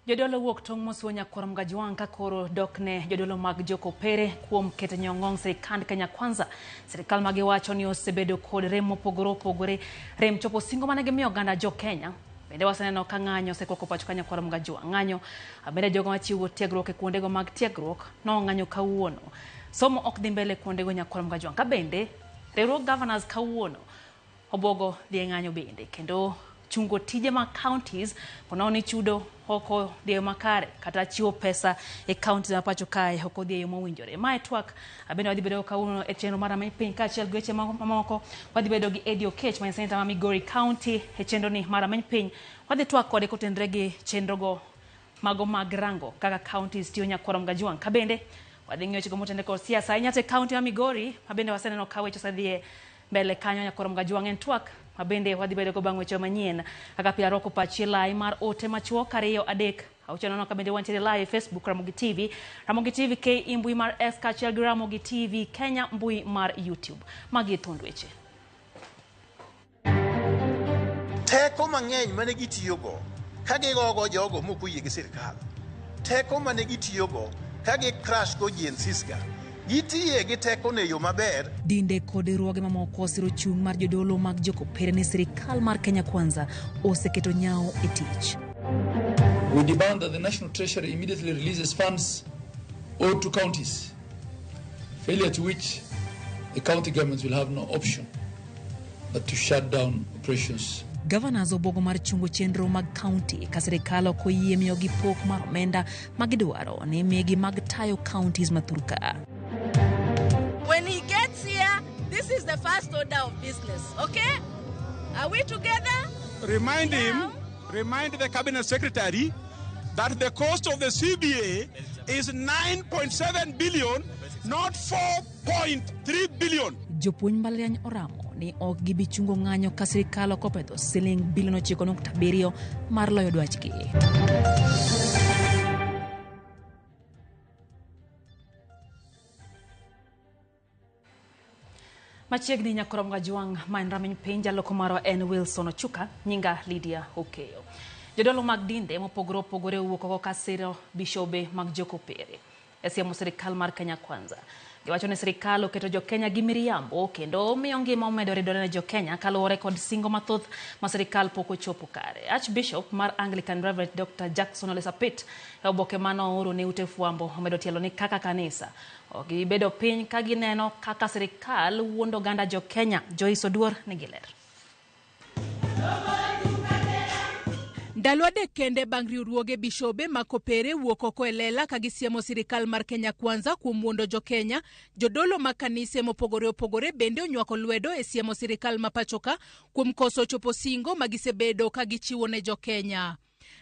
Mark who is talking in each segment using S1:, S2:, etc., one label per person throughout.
S1: Jodolo wuok tong' mosuo nyakwar Mgajwang' ka koro dokne jodolo mag Jokopere kuom keto nyong'ong' sirikand Kenya Kwanza. Sirikal ma giwacho ni osebedo kod rem mopogore opogore, rem chopo singo mane gimiyo oganda jo Kenya. Bende waseneno ka ng'anyo osekwako pacho ka nyakwar Mgajwang'. Ng'anyo bende jogo machiwo tiegruok e kuondego mag tiegruok nong'anyo kawuono. Somo ok dhi mbele kuondego nyakwar Mgajwang'. Ka bende riwruog governors kawuono Obuogo dhi e ng'anyo bende kendo chungo tije mag counties ponono ni chudo ok odhi e yo makare kata chiwo pesa e counties ma pacho kae ok odhi e yo mowinjore. Mae twak bende wadhi bedo kawuono e chenro mar Rameny Piny kaachiel gi weche mamoko. Wadhi bedo gi Eddie Okech ma en senator ma Migori County e chenro ni mar Rameny Piny. Wadhi twak kode kotenre gi chenrogo mago mag rango kaka counties tiyo nyakwar Mgajwang'. Ka bende wadhi ng'iyo weche motenre kod siasa ahinya to e county ma Migori ma bende waseneno ka weche osedhiye mbele kanyo nyakwar Mgajwang' en twak ma bende wadhi bedo go bang' weche manyien kaka pile arwako pachi e lai mar ote machuok 2 3 6 nono ka bende wantiere live e Facebook Ramogi TV, Ramogi TV KE mbui mar X kaachiel gi Ramogi TV Kenya mbui mar YouTube. Magi e thuond weche.
S2: Teko mang'eny mane gitiyogo ka gigogo jogo mok oyie gi sirkal, teko mane gitiyogo ka gi crush go Gen Zs ga, gitiye gi tekono e yo maber.
S1: Dinde kod riwruoge mamoko osiro chung' mar jodolo mag jokopere ni sirikal mar Kenya Kwanza oseketo nyawo e tich.
S3: We demand that the National Treasury immediately releases funds owed to counties, failure to which the county governments will have no option but to shut down operations.
S1: Governors obwogo mar chungo chenro mag county ka sirikal ok oyie miyogi pok mar omenda ma gidwaro ni migi mag tayo counties ma thurka.
S4: When he gets here, this is the first order of business, okay? Are we together?
S5: Remind him, remind the cabinet secretary that the cost of the CBA is 9.7 billion, not 4.3 billion.
S1: Jopuonj mbalariany oramo ni ok gibi chungo ng'anyo ka sirikal ok opedho siling bilion 9.7 mar loyo dwachgi. Machiegni nyakorom Gajwang' ma en rameny piny jaloko marwa en Wilson Ochuka, nyinga Lydia Okeyo. Jodolo mag dinde mopogore opogore owuok oko ka siro bishobe mag Jokopere e siemo sirikal mar Kenya Kwanza. Giwacho ni sirikal oketo jo-Kenya gi miriambo kendo miyo ngima omedo ridore ne jo-Kenya kaluwore kod singo mathoth ma sirikal pok ochopo kare. Archbishop mar Anglican Reverend Dr. Jackson Ole Sapit e oboke mane ooro ne ute fwambo omedo tielo ni kaka kanisa ok gibedo piny ka gineno kaka sirikal wuondo oganda jo-Kenya. Joyce Oduor nigi ler.
S6: Ndalo adek kende bang' riwruoge bishobe ma Kopere wuok oko e lela ka gisiemo sirikal mar Kenya Kwanza kuom wuondo jo-Kenya, jodolo mag kanise mopogore opogore bende onywako lwedo e siemo sirikal ma pachoka kuom koso chopo singo ma gisebedo ka gichiwo ne jo-Kenya.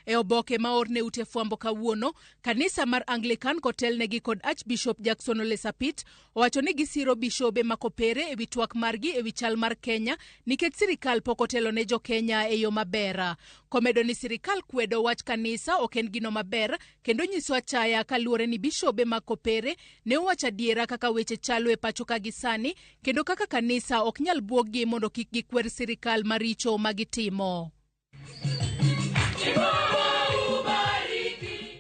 S6: E oboke ma oorne ute fwambo kawuono, kanisa mar Anglican kotelnegi kod Archbishop Jackson Ole Sapit owacho ni gisiro bishobe ma Kopere ewi twak margi ewi chal mar Kenya nikech sirikal pok otelo ne jo-Kenya e yo maber. Komedo ni sirikal kwedo wach kanisa ok en gino maber kendo nyiso achaya kaluwore ni bishobe mag Kopere ne owacho adiera kaka weche chalo e pacho ka gi sani kendo kaka kanisa ok nyal bwoggi mondo kik gikwer sirikal maricho ma gitimo.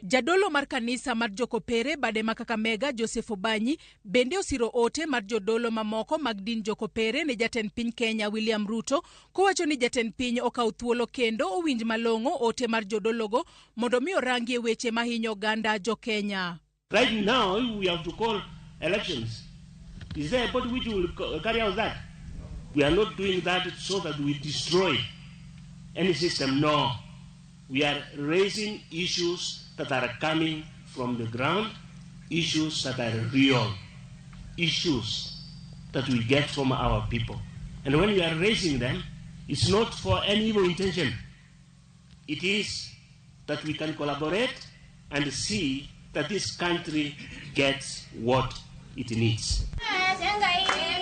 S6: Jadolo mar kanisa mar Jokopere bade ma Kakamega Joseph Obanyi bende osiro ote mar jodolo mamoko mag din Jokopere ne jatend piny Kenya William Ruto kowacho ni jatend piny okaw thuolo kendo owinj malong'o ote mar jodologo mondo mi orangie weche mahinyo oganda jo-Kenya.
S7: Right now, if we have to call elections, is there a body which will carry out that? We are not doing that so that we destroy any system. No. We are raising issues that are coming from the ground, issues that are real, issues that we get from our people. And when we are raising them, it's not for any evil intention. It is that we can collaborate and see that this country gets what it needs.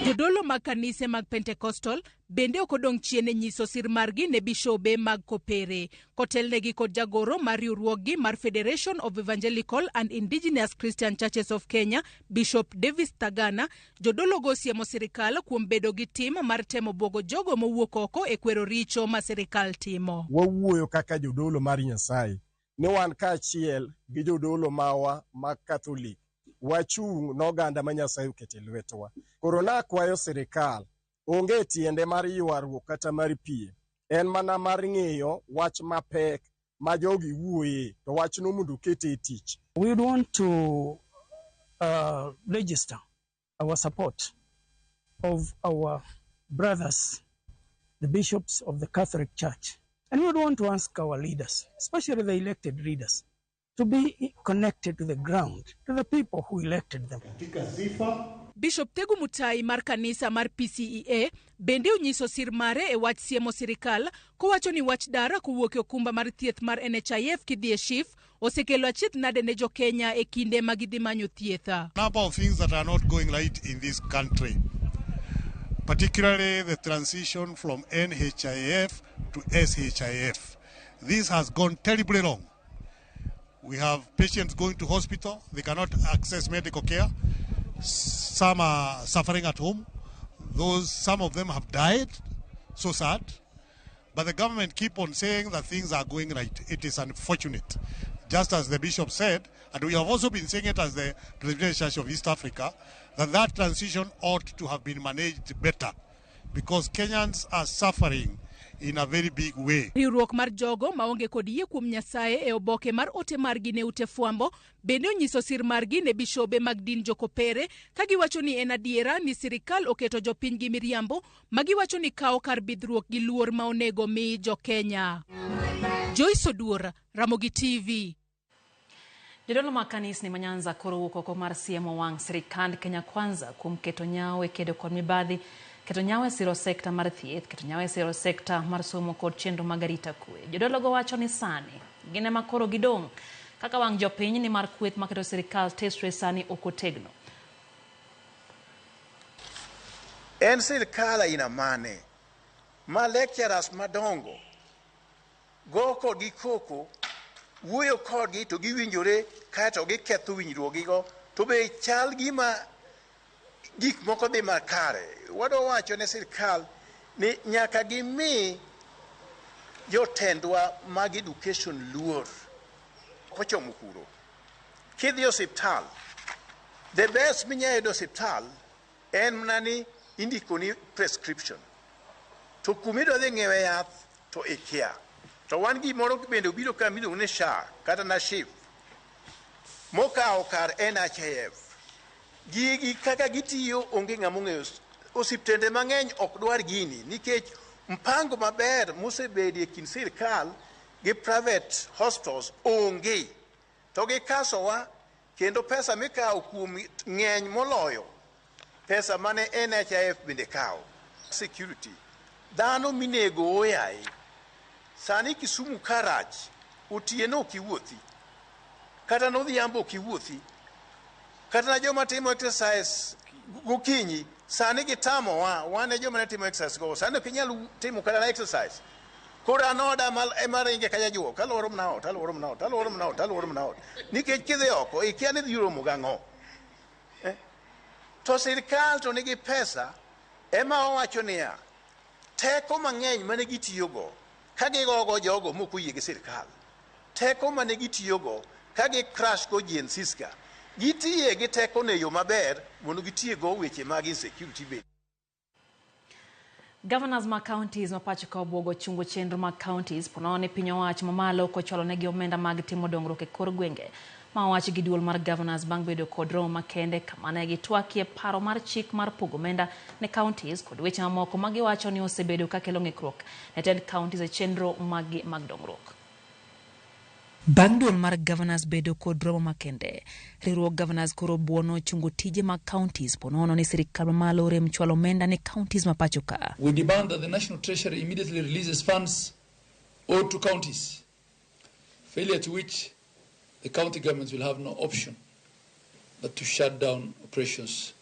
S6: Jodolo mag kanise mag Pentecostal bende ok odong' chien e nyiso sir margi ne bishobe mag Kopere. Kotelnegi kod jagoro mar riwruoggi mar Federation of Evangelical and Indigenous Christian Churches of Kenya, Bishop Davis Thagana, Jodologo osiemo sirikal kuom bedo gi tim mar temo bwogo jogo mowuok oko e kwero richo ma sirikal timo.
S8: Wawuoyo kaka jodolo mar Nyasaye Ni wan kaachiel gi jodolo mawa mag Katholik wachung' n'oganda ma Nyasaye oketo e lwetwa. Koro nakwayo sirikal, onge tiende mar ywaruok kata mar piem, en mana mar ng'iyo wach mapek ma jogi wuoye to wachno mondo okete e tich.
S9: We would want to register our support of our brothers, the bishops of the Catholic Church. And we would want to ask our leaders, especially the elected leaders, to be connected to the ground, to the people who elected them.
S6: Bishop Tegu Mutai mar kanisa mar PCEA bende onyiso sir mare e wach siemo sirikal kowacho ni wach dar kowuok e okumba mar thieth mar NHIF kidhi e SHIF osekelo achiedh nade ne jokenya e kinde ma gidhi manyo thieth.
S10: Number of things that are not going right in this country, particularly the transition from NHIF to SHIF. This has gone terribly wrong. We have patients going to hospital, they cannot access medical care. Some are suffering at home. Some of them have died. So sad. But the government keep on saying that things are going right. It is unfortunate. Just as the bishop said, and we have also been saying it as the Presbyterian Church of East Africa, that transition ought to have been managed better because Kenyans are suffering in a very big way.
S6: Riwruok mar jogo maonge kod yie kuom Nyasaye e oboke mar ote margi ne ute fwambo bende onyiso sir margi ne bishobe mag din jokopere ka giwacho ni en adiera ni sirikal oketo jopiny gi miriambo ma giwacho ni kawo kar bidhruok gi luor ma onego mi jokenya. Joyce Oduor, Ramogi TV.
S1: Jodolo mag kanisni ma Nyanza koro wuok oko mar siemo wang' sirikand Kenya Kwanza kuom keto nyawo e kedo kod mibadhi, keto nyawo e siro sekta mar thieth, keto nyawo e siro sekta mar somo kod chenro mag arita kwe. Jodologo wacho ni sani gin ema koro gidong' kaka wang' jopiny ni mar kweth maketo sirikal tesre sani ok otegno.
S2: En sirikal aina mane ma lecturers madongo go kodgi koko, wuoyo kodgi to giwinjore kaeto giketho winjruokgigo to be chal gima gik moko dhi makare. Wadwa wacho ne sirikal ni nyaka gimi jotendwa mag education luor kochomo kuro. Kidhi e osiptal, the best minyalo yudo e osiptal en mana ni indikoni prescription. To kumidwa dhi ng'iewe yath to ikia. To wan gimoro bende obiro ka miluongo ni SHA kata na SHIF mokawo kar NHIF. Gigi kaka gitiyo onge ng'ama ong'eyo. Osiptende mang'eny ok dwar gini nikech mpango maber mosebedie e kind sirikal gi private hospitals onge. To gikasowa kendo pesa mikawo kuom ng'eny moloyo pesa mane NHIF bende kawo. Security. Dhano minego oyaye. Sani Kisumu karach, otieno ok iwuothi. Kata nodhiambo ok iwuothi. Kata na joma timo exercise gokinyi, sani gitamowa, wan e joma ne timo exercise go. Sani ok inyal timo kata na exercise. Koro an oda ema ringe ka jajuok, aluoro mana ot, aluoro mana ot, aluoro mana ot, aluoro mana ot. Nikech kidhi oko, ikia ni idhi romo gang'o. To sirikal to nigi pesa, ema owacho niya, teko mang'eny mane gitiyogo, ka gigogo jogo mok oyie gi sirikal, teko mane gitiyogo ka gi crash go Gen Zs ka, gitiye gi teko no e yo maber mondo gitiego weche mag insecurity bende.
S1: Governors mag counties ma pacho ka obwogo chungo chenro mag counties ponono ni piny owacho mamalo kochwalo negi omenda mag timo dongruok e kor gwenge. Ma owach gi duol mar governors bang' bedo kod romo makende kama ne gitwakie paro mar chik mar pogo omenda ne counties kod weche mamoko ma giwacho ni osebedo kakelo ng'ikruok ne tend counties e chenro maggi mag dongruok. Bang' duol mar governors bedo kod romo makende, riwruog governors koro buono chungo tije mag counties ponono ni sirikal mamalo orem chwalo omenda ne counties ma pacho ka.
S3: We demand that the National Treasury immediately releases funds owed to counties, failure to which the county governments will have no option but to shut down operations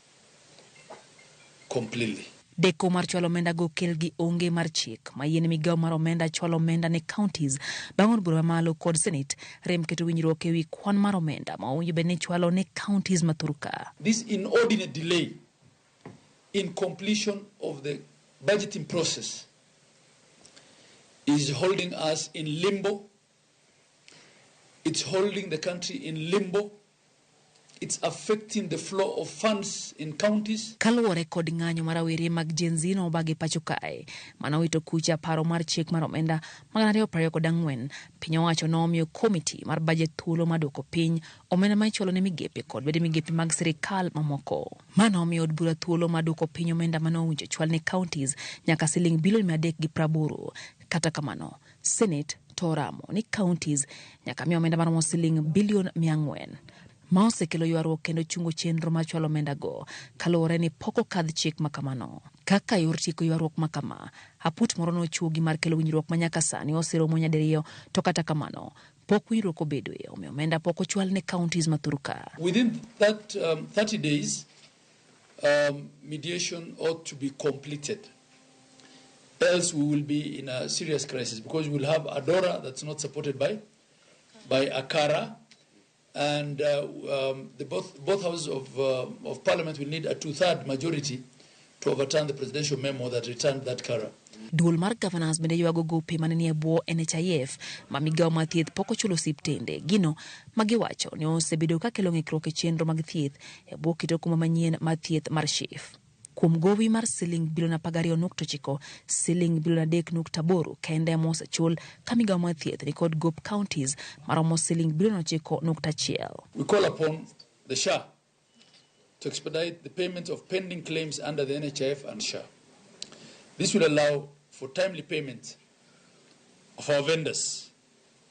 S3: completely.
S1: Deko mar chwalo omenda go kel gi onge mar chik ma yiene migawo mar omenda chwalo omenda ne counties bang' od bura mamalo kod Senate rem keto winjruok ewi kwan mar omenda ma owinjo bed ni chwalo ne counties ma thurka.
S3: This inordinate delay in completion of the budgeting process is holding us in limbo It's holding the country in limbo. It's affecting the flow of funds in counties.
S1: Kaluwore kod ng'anyo mar rawere mag Gen Z nobagi pacho kae, mano wito kucha paro mar chik mar omenda mag 2024, piny owacho nomiyo komiti mar bajet thuolo mar duoko piny omenda ma ichulo ne migepe kod bede migepe mag sirikal mamoko. Mano omiyo od bura thuolo mar duoko piny omenda mane owinjo chwal ne counties nyaka siling bilion 380. Kata kamano, Senate to oramo ni counties nyaka mi omenda maromo siling bilion 400. Ma osekelo ywaruok kendo chungo chenro mar chwalo omenda go kaluwore ni pok okadh chik ma kamano. Kaka yor tieko ywaruok ma kama, aput moro nochuogi mar kelo winjruok ma nyaka sani oseromo nyadiriyo to kata kamano pok winjruok obedoe, omiyo omenda pok ochwal ne counties ma thurka.
S3: Within that 30 days, mediation ought to be completed. Else we will be in a serious crisis because we will have Adora that's not supported by Akara, and the both houses of parliament will need a two-third majority to overturn the presidential memo that returned that Kara.
S1: Duol mar governors bende ywago gope mane nie bwo NHIF ma migawo mar thieth pok ochulo osiptende. Gino magiwacho ni osebedo ka kelo ng'ikruok e chenro mag thieth e bwo kit okumba manyien mar thieth mar SHIF. Kuom gowi mar siling bilion 12.9, siling bilion 3.8 kende ema osechul ka migawo mar thieth ni kod gop counties maromo siling bilion 9.1.
S3: We call upon the SHA to expedite the payment of pending claims under the NHIF and SHA. This will allow for timely payment of our vendors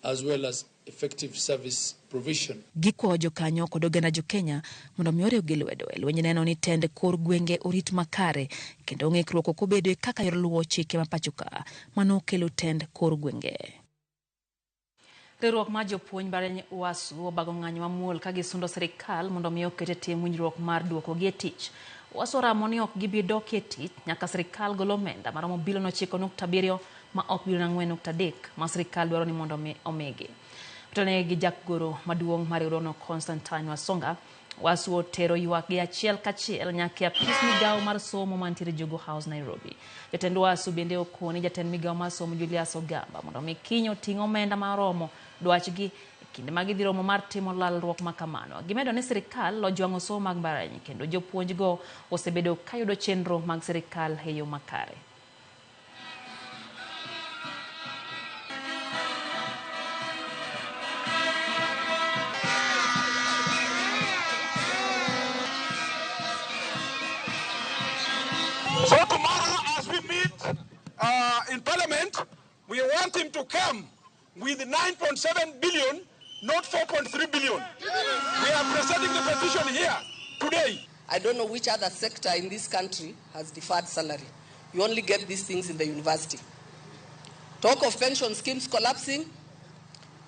S3: as well as effective service provision.
S1: Gikwayo jokanyo kod oganda jo Kenya mondo mi oriwgi lwedo e lweny neno ni tend kor gwenge orit makare kendo ng'ikruok ok obedoe kaka yor luwo chike ma pacho ka mano kelo tend kor gwenge. Riwruok mar jopuonj mbalariany UASU obago ng'anyo mamuol ka gisundo sirikal mondo mi oket e tim winjruok mar duokogi e tich. UASU oramo ni ok gibi dok e tich nyaka sirikal gol omenda maromo bilion 9.7 ma ok bilion 4.3 ma sirikal dwaro ni mondo omigi. Otelnegi gi jakgoro maduong' mar riwruogno Constantine Wasonga, UASU otero ywak gi achiel kachiel nyaka e apis migawo mar somo mantiere Jogoo House, Nairobi. Jatend UASU bende okoni jatend migawo mar somo Julius Ogamba mondo mi kiny oting' omenda maromo dwachgi e kinde ma gidhi romo mar timo lalruok ma kamano. Gimedo ni sirikal ojwang'o somo mag mbalariany kendo jopuonj go osebedo kayudo chenro mag sirikal e yo makare.
S5: So tomorrow, as we meet in Parliament, we want him to come with 9.7 billion, not 4.3 billion. We are presenting the petition here today.
S4: I don't know which other sector in this country has deferred salary. You only get these things in the university. Talk of pension schemes collapsing,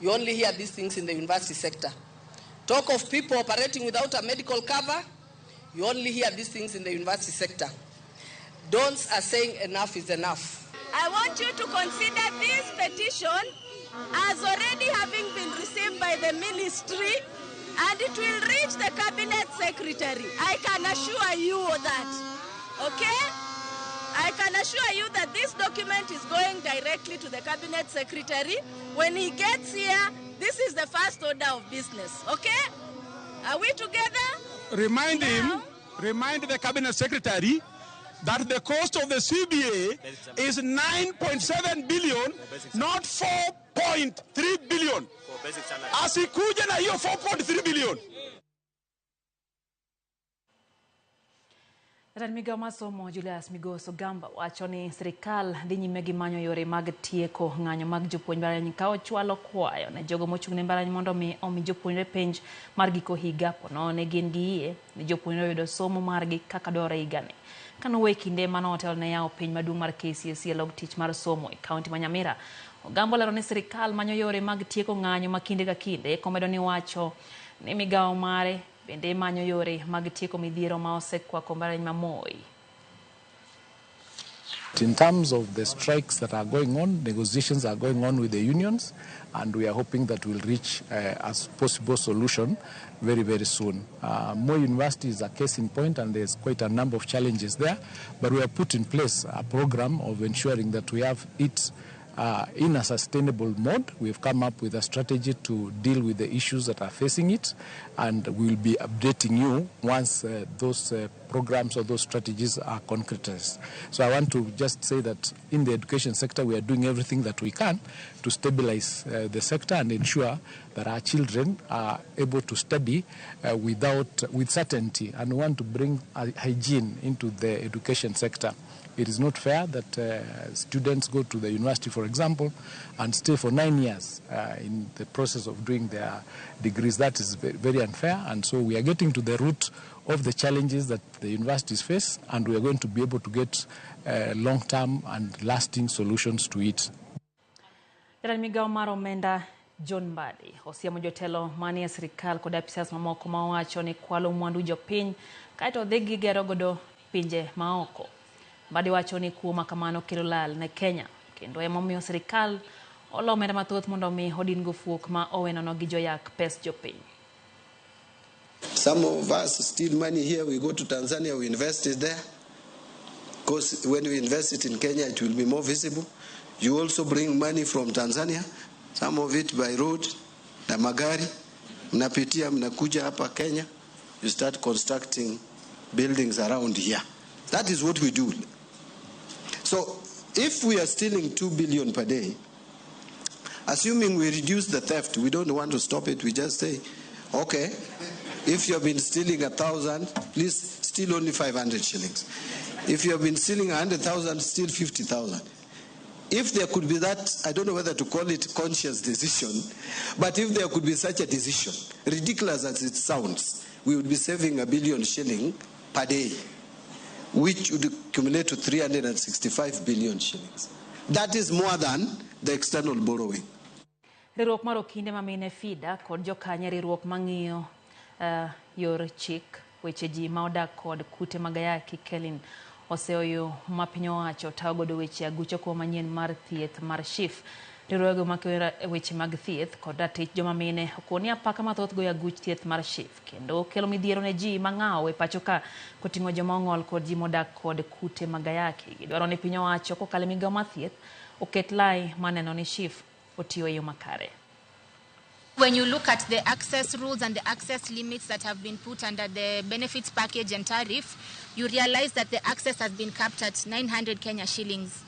S4: you only hear these things in the university sector. Talk of people operating without a medical cover, you only hear these things in the university sector. Dons are saying enough is enough.
S11: I want you to consider this petition as already having been received by the ministry, and it will reach the cabinet secretary. I can assure you that, okay? I can assure you that this document is going directly to the cabinet secretary. When he gets here, this is the first order of business, okay? Are we together?
S5: Remind him, remind the cabinet secretary that the cost of the CBA is 9.7 billion, not 4.3 billion. Asikuje na hiyo 4.3 billion.
S1: Jatend migawo mar somo Julius Migos Ogamba wacho ni sirikal dhi nyime gi manyo yore mag tieko ng'anyo mag jopuonj mbalariany ka ochwalo kwayo ne jogo mochung' ne mbalariany mondo omi jopuonjre penj mar giko higa ponono ne gin gi yie ni jopuonjre oyudo somo margi kaka dwarore higani. Kanowuoyo e kinde mane otelo ne yawo penj maduong' mar KCSE e log tich mar somo e kaunti ma Nyamira, Ogamba olero ni sirikal manyo yore mag tieko ng'anyo ma kinde ka kinde komedo ni wacho ni migawo mare bende manyo yore mag tieko midhiero ma osekwako mbalariany ma Moi.
S12: In terms of the strikes that are going on, negotiations are going on with the unions, and we are hoping that we'll reach a possible solution very, very soon. Moi University is a case in point, and there's quite a number of challenges there, but we have put in place a program of ensuring that we have it In a sustainable mode. We've come up with a strategy to deal with the issues that are facing it, and we'll be updating you once those programs or those strategies are concretized. So I want to just say that in the education sector, we are doing everything that we can to stabilize the sector and ensure that our children are able to study with certainty, and we want to bring hygiene into the education sector. It is not fair that students go to the university, for example, and stay for 9 years in the process of doing their degrees. That is very unfair, and so we are getting to the root of the challenges that the universities face, and we are going to be able to get long-term and lasting solutions to it.
S1: Jatend migao mar omenda John Mbadi osiemo jotelo manie sirikal kod apisas mamoko ma owacho ni kwalo mwandu jopiny kaeto dhi gigero godo pinje maoko. Mbadi wacho ni kuo makamano kelo lal ne Kenya kendo emomiyo sirikal olo omenda mathoth mondo mi odin go fuok ma owenono gi joyak pes jopiny.
S13: Some of us steal money here, we go to Tanzania, we invest it there. Because when we invest it in Kenya, it will be more visible. You also bring money from Tanzania, some of it by road, na magari, mnapitia, mnakuja hapa Kenya, you start constructing buildings around here. That is what we do. So if we are stealing 2 billion per day, assuming we reduce the theft, we don't want to stop it, we just say, okay, if you have been stealing 1,000, please steal only 500 shillings. If you have been stealing 100,000, steal 50,000. If there could be that, I don't know whether to call it conscious decision, but if there could be such a decision, ridiculous as it sounds, we would be saving 1 billion shilling per day, which would accumulate to 365 billion shillings. That is more than the external borrowing.
S1: Riwruok mar okinde ma mine FIDA kod jokanya riwruok mang'iyo yor chik weche ji ma odak kod kute mag ayaki Kelin oseoyo ma piny owacho tayo godo weche aguch okuo manyien mar thieth mar SHIF. Riwruoge makeyo weche mag thieth kod ratich joma mine okoni apaka mathoth goyo aguch thieth mar SHIF kendo kelo midhiero ne ji mang'aw e pacho ka koting'o joma ong'ol kod ji modak kod kute mag ayaki. Gidwaro ni piny owacho kokalo e migao mar thieth oket lai maneno ni SHIF otiyo e yo makare.
S14: When you look at the access rules and the access limits that have been put under the benefits package and tariff, you realize that the access has been capped at 900 Kenya shillings.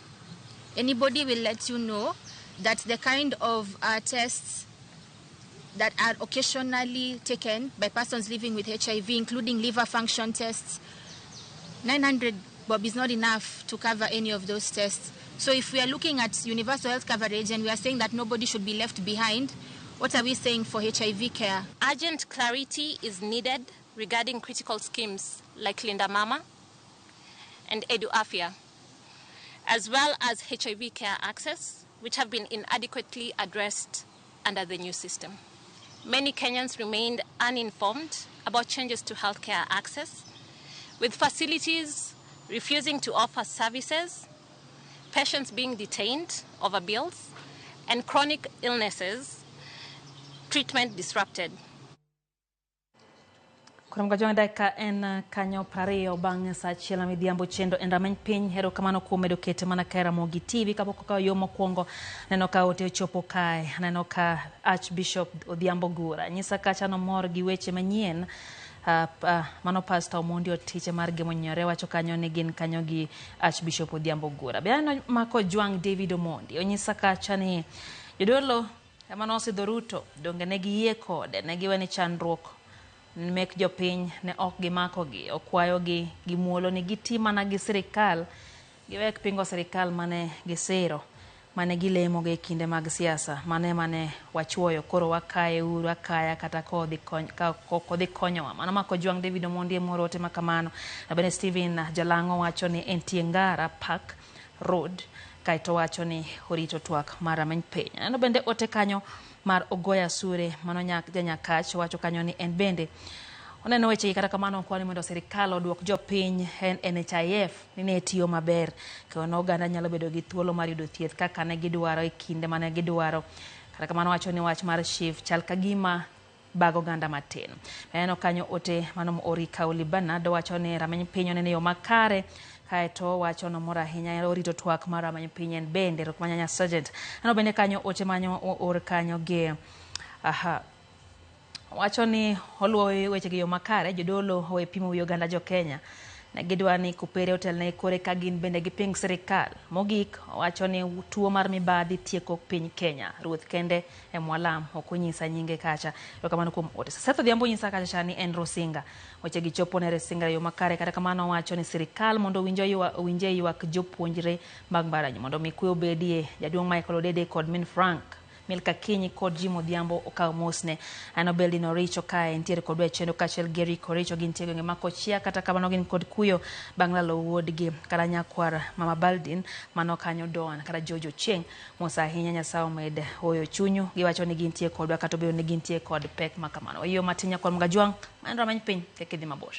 S14: Anybody will let you know that the kind of tests that are occasionally taken by persons living with HIV, including liver function tests, 900 bob is not enough to cover any of those tests. So if we are looking at universal health coverage and we are saying that nobody should be left behind, what are we saying for HIV care?
S15: Urgent clarity is needed regarding critical schemes like Linda Mama and Edu Afya, as well as HIV care access, which have been inadequately addressed under the new system. Many Kenyans remained uninformed about changes to healthcare access, with facilities refusing to offer services, patients being detained over bills, and chronic illnesses treatment disrupted.
S1: Kuom gajong dakika en kanyo 20 bang' saa 1 midhiambo chendo en rameny piny. Erokamano kuom medo kete mana ka Ramogi TV kapok okawo yo mokwongo. Aneno ka ote ochopo kae, aneno ka Archbishop Odhiambo Gura nyisa kacha nomor gi weche manyien. Mano Pastor Omondi Otiche mar Gemonyore wacho kanyo ni gin kanyo gi Archbishop Odhiambo Gura. Be aneno mako Jwang' David Omondi onyisa kacha ni jodolo ema nosidho Ruto, donge ne giyie kode, ne giwe ni chandruok mek jopiny ne ok gimakogi, okwayogi gi muolo ni giti mana gi sirikal, giwek pingo sirikal mane gisiro, mane gilemogo e kinde mag siasa, mane wachuoyo, koro wakaye uru akaya kata kodhi konyowa. Mano mako Jwang' David Omondi emoro ote makamano. Na bende Steven Jalang'o wacho ni entie Ngara Park Road, kaeto wacho ni orito twak mar rameny piny. Aneno bende ote kanyo mar Ogoya Sure mano janyakach wacho kanyo ni en bende oneno weche kata kamano okwani mondo sirikal oduok jopiny NHIF ni ne tiyo maber kendo oganda nyalo bedo gi thuolo mar yudo thieth kaka ne gidwaro e kinde mane gidwaro. Kata kamano wacho ni wach mar SHIF chal ka gima bago oganda matin. Aneno kanyo ote mano Ori Kauli Bernard wacho ni rameny piny oneno yo makare Kaeto wacho nomor ahinya orito twak mar rameny piny en bende erokamano nyanya Sergeant. Aneno bende kanyo ote manyo or kanyo gi aha. Wacho ni oluwo weche gi yo makare jodolo owe pimo wi oganda jo Kenya. Ne gidwa ni Kopere otelne kore ka gin bende giping sirikal. Mogik owacho ni tuo mar mibadhi tieko piny Kenya. Ruoth kende emwalam ok onyisa nyinge kacha. Erokamano kuom ote. Seth Odhiambo nyisa kacha cha ni en Rusinga. Weche gi chopo ne Rusinga e yo makare kata kamano owacho ni sirikal mondo owinje ywak jopuonjre mag mbalariany mondo mi kwe obedie. Jaduong' Michael Odede kod Min Frank Milka Kinyi kod Jim Odhiambo okaw mosne. Ano Beldin Oricho kae nitiere kodwa e chenro kaachiel gi Eric Oricho gintie gwenge ma Kochia kata kamano gin kod kuyo bang' lalo wuodgi kata nyakwar Mama Baldin mano kanyo Doan kata George Ochieng'. Mos ahinya Nyasaye omed hoyo chunyu. Giwacho ni gintie kodwa kata obedo ni gintie kod pek ma kamano. Oyieyo matin nyakwar Mgajwang' ma en rameny piny kik idhi mabor.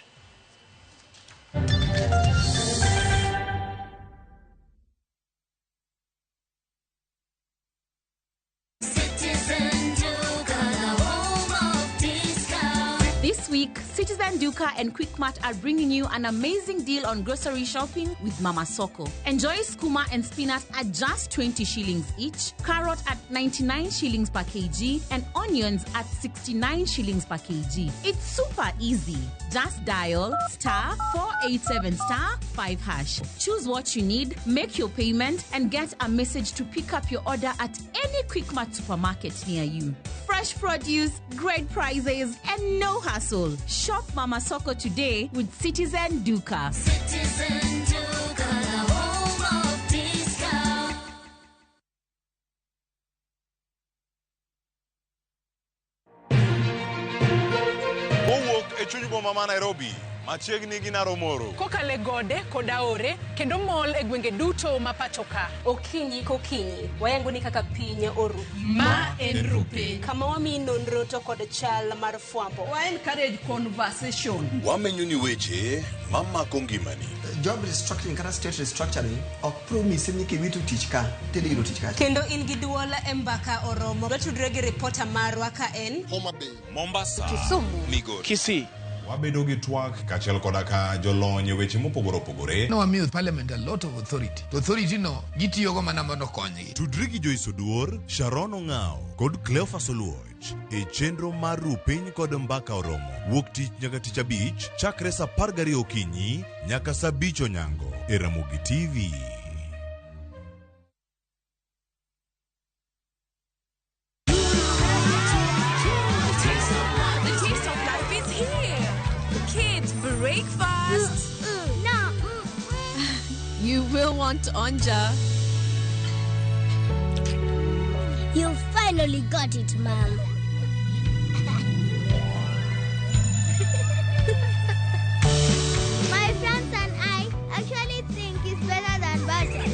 S16: This week, Citizen Duka and Quickmart are bringing you an amazing deal on grocery shopping with Mama Soko. Enjoy skuma and spinach at just 20 shillings each, carrot at 99 shillings per kg, and onions at 69 shillings per kg. It's super easy. Just dial star 487 star 5 hash. Choose what you need, make your payment, and get a message to pick up your order at any Quickmart supermarket near you. Fresh produce, great prices, and no hassle. Shop Mama Soko today with Citizen Duka.
S17: Citizen Duka, the home of discount.
S18: Owuok e chuny boma ma Nairobi, machiegni gi Naromoro.
S6: Kokalo e gode kod aore kendo mol e gwenge duto ma pacho ka.
S19: Okinyi kokinyi, wayango ni kaka piny oru.
S6: Ma en Rupiny.
S19: Kama wamiyi nonro to kod chal mar fwambo.
S20: Wa encourage conversation.
S18: Wamenyo ni weche mamako ngimani.
S21: Job restructuring kata state restructuring ok promise ni kiwito tich ka tidhi yudo tich kacha.
S19: Kendo in gi duol e mbaka oromo. Watudre gi ripota marwa ka en
S18: Homa Bay, Mombasa,
S19: Kisumu,
S18: Migori, Kisii. Wabedo gi twak kaachiel koda ka jolony e weche mopogore opogore.
S22: Nowamiyo parliament a lot of authority. To authority no gitiyogo mana mondo okonygi.
S18: Tudri gi Joyce Oduor, Sharon Ong'ao kod Cleophas Oluoch e chenro mar Rupiny kod Mbaka Oromo wuok tich nyaka tich abich chakre saa 12 okinyi nyaka saa 5 onyango e Ramogi TV.
S23: The taste of life is here. Kids, breakfast.
S11: No.
S23: You will want onja.
S24: You finally got it, Mom. My friends and I actually think it's better than butter.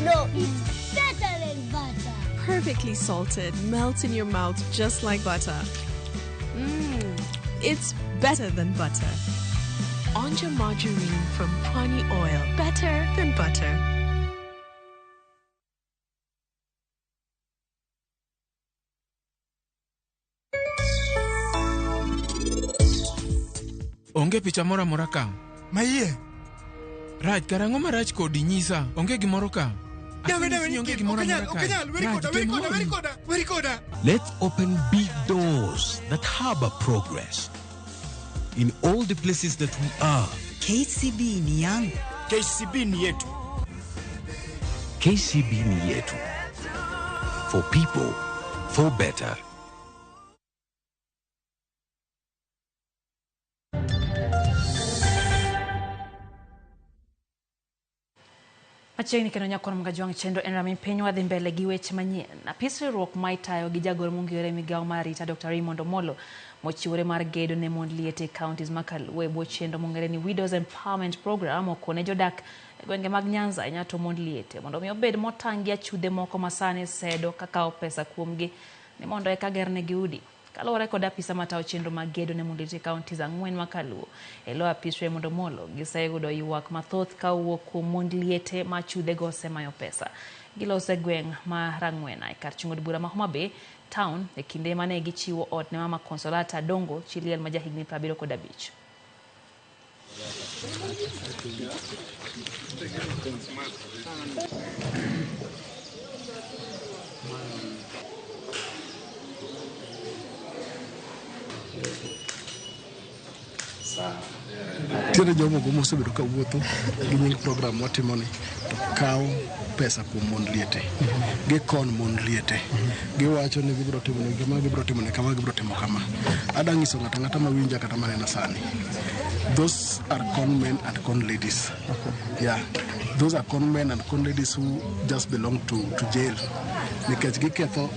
S24: No, it's better than butter.
S25: Perfectly salted, melts in your mouth just like butter. It's better than butter. Onja margarine from Pwani Oil. Better than butter.
S26: Onge picha moro amora ka.
S27: Mayie.
S26: Raj, karang'o marach kodi nyisa? Onge gimoro ka. Asenyisi onge gimoro amora ka. Raj, tem hori.
S27: Weri koda.
S28: Let's open big doors that harbor progress in all the places that we are.
S29: KCB ni yangu.
S5: KCB ni yetu.
S28: KCB ni yetu. For people, for better.
S1: Machiegni kendo nyakwar Mgajwang' chenro en rameny piny wadhi mbele gi weche manyien. Apis riwruok ma itayo gi jagoro mong'ere e migawo mar arita Dr. Raymond Omolo mochiwore mar gedo ne mond liete e counties ma Kaluo e bwo chenro mong'ere ni Widows Empowerment Program okone jodak e gwenge mag Nyanza ahinya to mond liete mondo mi obed motang' gi achudhe moko ma sani sedo kakawo pesa kuomgi ni mondo eka gerne udi. Kaluwore kod apisa matayo chenro mag gedo ne mond liete e counties 4 ma Kaluo, e lo apis Raymond Omolo giseyudo ywak mathoth ka owuok kuom mond liete ma achudhego osemayo pesa. Giloso e gweng' ma Rang'wena e kar chung' od bura ma Homa Bay town e kinde mane gichiwo ot ne mama Consolata Dongo chi liel ma jahigni 75.
S2: Nitiere jogo mosebedo ka wuotho gi nying program mwatimoni to kawo pesa kuom mond liete. Gikon mond liete. Giwacho ni gibiro timo ne kama, gibiro timo ne kama, gibiro timo kama. Adwa nyiso ng'ato ang'ata mawinja kata manena sani. Those are con men and con ladies. Yeah. Those are con men and con ladies who just belong to jail. Nikech giketho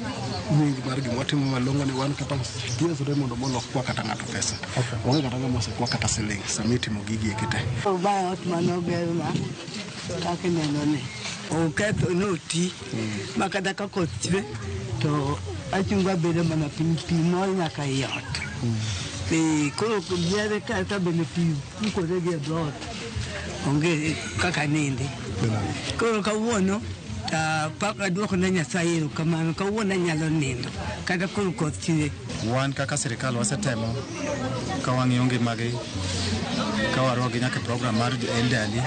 S2: nying mar gima watimo malong'o ni wan kata PS Raymond Omolo ok kwa kata ng'ato pesa. Onge kata ng'ama osekwa kata siling sama itimo gigi eki te.
S3: Mae ot manogerna kaka ineno ni oketho noti ma kata ka koth chwe to achungo abedo mana piny pi mol nyaka ei ot. Koro liare kata bende pi pukore gi e dhoot onge kaka nindi. Koro kawuono aduoko ne Nyasaye erokamano kawuono anyalo nindo kata koro koth chwe.
S4: Wan kaka sirikal wasetemo ka wang'iyo ngimagi ka warwakogi nyaka e program mar elderly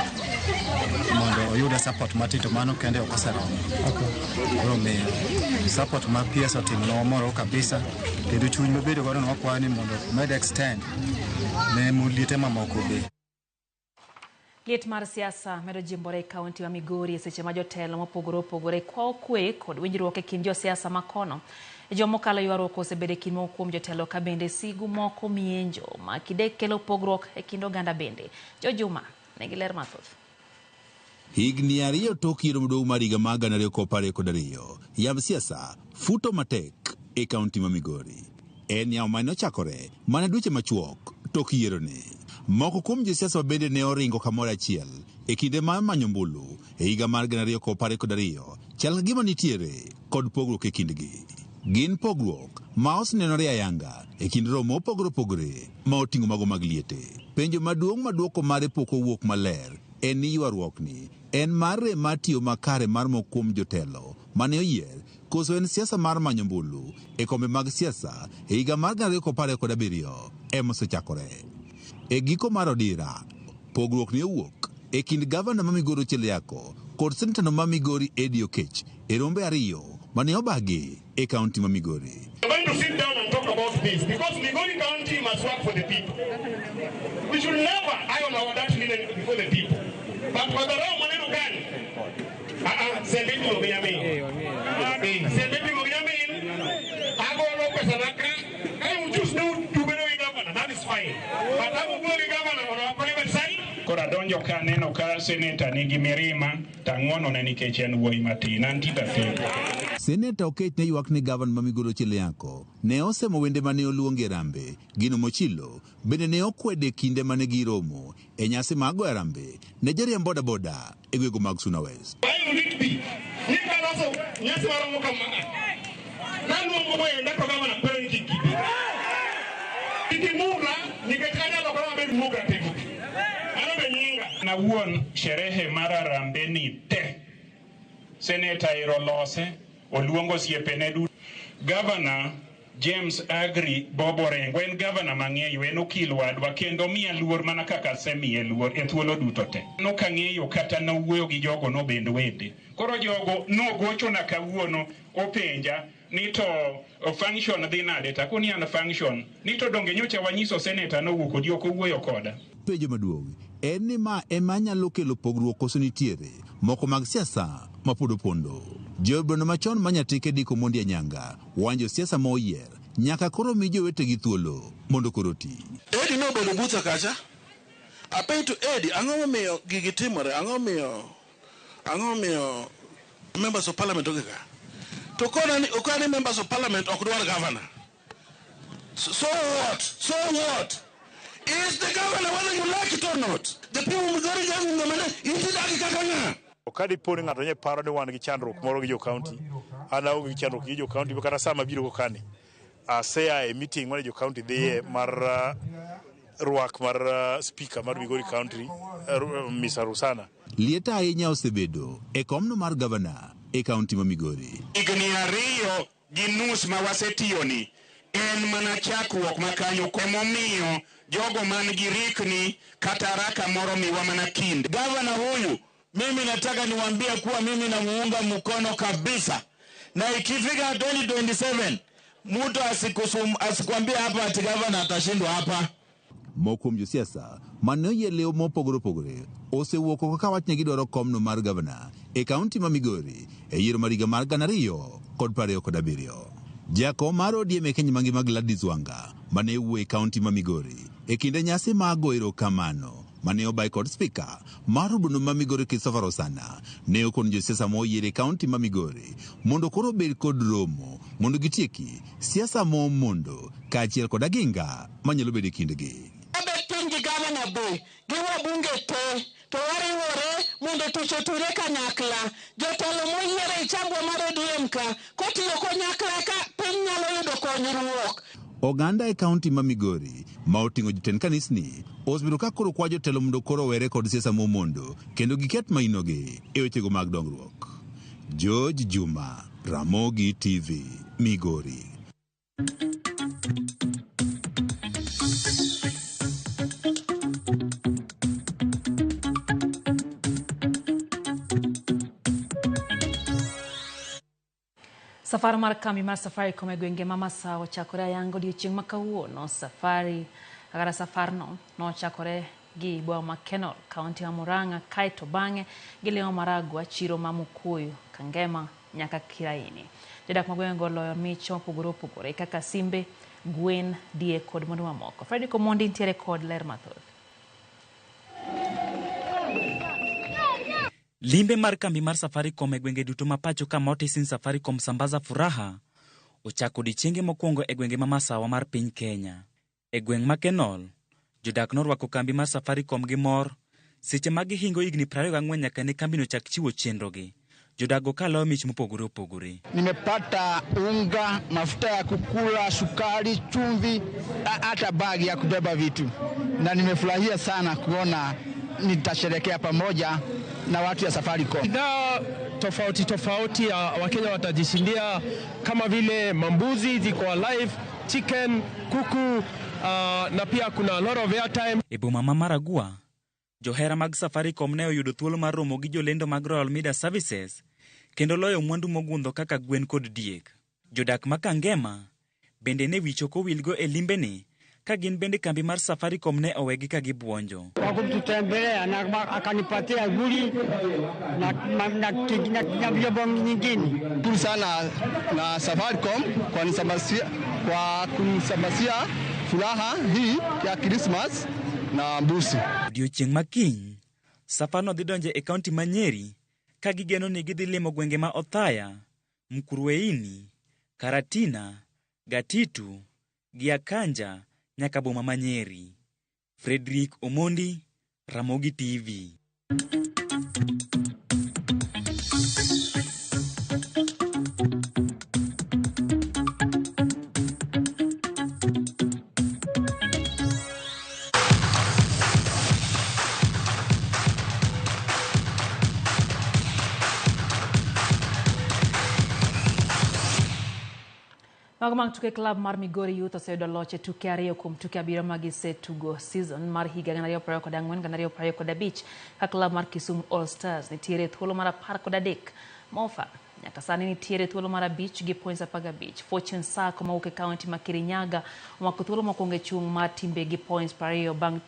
S4: mondo oyud support matin to mano kende ok oseromo. Koro omiyo support ma PS otimo ne wamor kabisa kendo chuny mobedo godo no wakwayo ni mondo med extend ne mond liete mamoko be.
S1: Liet mar siasa medo jimbore e kaunti ma Migori e seche ma jotelo mopogore opogore kwayo kwe kod winjruok e kind josiasa ma kono. E juma mokalo ywaruok osebedo e kind moko kuom jotelo ka bende sigu moko mienjo ma kidek kelo pogruok e kind oganda bende. Jo Juma nigi ler mathoth.
S7: Higni 2 tok yiero maduong' mar higa mar 2022, yamb siasa futo matek e kaunti ma Migori. En yamo mane ochakore mana dweche machuok tok yieroni. Moko kuom josiasa bende ne oringo kamoro achiel e kinde mar manyo ombulu e higa mar 2022, chal ka gima nitiere kod pogruok e kindgi. Gin pogruok ma osenenore ayanga e kind romo mopogore opogore ma oting'o mago mag liete. Penjo maduong' ma duoko mare pok owuok maler en ni ywaruokni en mar rem mar tiyo makare mar moko kuom jotelo mane oyier koso en siasa mar manyo ombulu e kombe mag siasa e higa mar 2027 ema osechakore. E giko mar odira, pogruok ne owuok e kind gavana ma Migori Ochiel Yako kod senetano ma Migori Eddie Okech e rombe 2 mane obagi e kaunti ma Migori.
S5: We're going to sit down and talk about this because Migori County must work for the people. We should never iron our dirty linen before the people. But madharau maneno gani? Sende pimo gi nyamin. Sende pimo gi nyamin. Agolo pesa na ka. Ka you choose no to bedo gi governor, that is fine. But I'm going to governor on our private side.
S8: Koro adonjo ka aneno ka seneta nigi mirima to ang'wono ne nikech en wuoyi matin, an tinde atego.
S7: Seneta Okech ne ywak ni gavana ma Migori Ochiel Yako ne osemo wende mane oluongi e rambe. Gino Mochilo bende ne okwede kinde mane giromo e nyasi mag goyo rambe ne jariemb bodaboda e gwenge mag Suna West.
S5: Why would it be? Ni kaloso nyasi maromo kama. Naluongo wenda to gavana kwero ni kik gibi. Kik imula nikech anyalo koro abed muga timo. Ano be nyinga.
S8: Na wuon sherehe mar harambee ni te. Seneta ero lose, oluongo osiepene duto. Gavana James Agri Bob Orengo en gavana mang'eyo, en okil wadwa kendo miya luor mana kaka asemiye luor e thuolo duto te. Nokang'eyo kata nowuoyo gi jogo nobend wende. Koro jogo nogochona kawuono openja ni to function dhi nade, to akoni an function ni to donge nyocha wanyiso seneta nowuok odi ok owuoyo koda.
S7: Penjo maduong' en ni ma ema nyalo kelo pogruok koso nitiere moko mag siasa ma pod opondo. Jobedo machon ma Nyatike Dick Omondi Anyanga wanjo siasa ma oyier nyaka koro mi jowetegi thuolo mondo koro oti.
S9: Edi nobedo buta kacha. Apenjo to Edi, ang'o momiyo gigi timore? Ang'o momiyo members of parliament onge ka? To kona ni okani members of parliament ok dwar governor. So what? So what? Is the governor whether you like it or not? The people of Migori gave him the money. Is it like kaka ng'a?
S10: Ka dipo ni ng'ato nye paro ni wan gi chandruok moro gi jo county, an aonge gi chandruok gi jo county, kata sama biro go kani, asea e meeting mane jo county dhiye mar rwak mar speaker mar Migori County, Mr. Rusana.
S7: Liet ahinya osebedo e komno mar gavana e kaunti ma Migori.
S5: Higni 2.5 ma wasetiyoni en mana chakruok ma kanyo, emomiyo
S8: Jogo man gi rikni kata haraka moro miwa mana kinde.
S9: Gavana huyu mimi nataka niwaambie kuwa mimi namuunga mkono kabisa, na ikifika 2027 mtu asikwambie hapa ati gavana atashindwa hapa.
S7: Moko kuom josiasa mane oyie lewo mopogore opogore osewuok oko kawach ni gidwaro komno mar gavana e kaunti ma Migori e yiero mar higa mar 2027. Jakom mar ODM e Kenya mangima Gladys Wanga mane wuoyo e kaunti ma Migori e kinde nyasi mar goyo erokamano mane obaye kod spika mar od bura ma Migori Christopher Osana ne okono josiasa moyier e kaunti ma Migori mondo koro obed kod romo mondo gitieki siasa momondo kaachiel kod aginga manyalo bedo e kindgi.
S6: Wabet piny gi gavana be gi wabunge te to wariwore mondo tich oture kanyakla. Jotelo moyier e chambwa mar ODM ka kotiyo kanyakla ka piny nyalo yudo konyruok.
S7: Oganda e kaunti ma Migori ma oting'o jotend kanisni osebedo ka koro kwa jotelo mondo koro owere kod siasa momondo kendo giket mainogi e wechego mag dongruok. George Juma, Ramogi TV, Migori.
S1: Safar mar kambi mar Safaricom e gwenge ma Masawa ochakore ayanga odiochieng' ma kawuono. Safarno nochakore gi boma ma Kenol, kaunti ma Murang'a, kaeto bang'e gilimo Maragua, chiro ma Mukuyu, Kangema nyaka Kiraini. Jodak ma gwengego oloyo mich mopogore opogore kaka simbe, gwen, diek kod mwandu mamoko. Fredrick Omondi nitiere kod ler mathoth.
S12: Limbe mar kambi mar Safaricom e gwenge duto ma pacho kama otisin Safaricom Sambaza Furaha ochako odiechienge mokwongo e gwenge ma Masawa mar piny Kenya. E gweng' ma Kenol, jodak norwako kambi mar Safaricom gi mor seche ma gihingo higni 24 nyaka ne kambino chak chiwo chenrogi. Jodak go kaloyo mich mopogore opogore.
S13: Nimepata unga, mafuta ya kukula, sukari, chumvi, hata bagi ya kubeba vitu, na nimefurahia sana kuona nitasherekea pamoja na watu ya Safaricom.
S14: Bidhaa tofauti tofauti ya Wakenya watajishindia kama vile mambuzi ziko alive, chicken, kuku, na pia kuna a lot of airtime.
S12: E boma ma Maragua, johera mag Safaricom ne oyudo thuolo mar romo gi jolendo mag Royal Media Services kendo loyo mwandu mogundho kaka gwen kod diek. Jodak ma Kangema bende ne wich ok owilgo e limbeni ka gin bende kambi mar Safaricom ne owegi ka gibuonjo.
S15: Wakututembelea na akanipatia guli na vyombo nyingine.
S13: Shukuru sana na Safaricom kwa kunisambazia furaha hii ya Christmas na mbuzi.
S12: Odiochieng' ma kiny, safarno dhi donjo e kaunti ma Nyeri ka gigeno ni gidhi limo gwenge ma Othaya, Mkurueini, Karatina, Gatitu, gi Akanja nyaka boma ma Nyeri. Fredrick Omondi, Ramogi TV.
S1: Mago mag tuke club mar Migori Youth oseyudo loch e tuke 2 kuom tuke 7 ma gisetugo season mar higa 2024-2025 ka club mar Kisumu All Stars nitiere e thuolo mar 13. Mofa nyaka sani nitiere e thuolo mar 5 gi points 15. Fortune Sacco mawuok e kaunti ma Kirinyaga omako thuolo mokwongo e chung' mar timbe gi points 20 bang'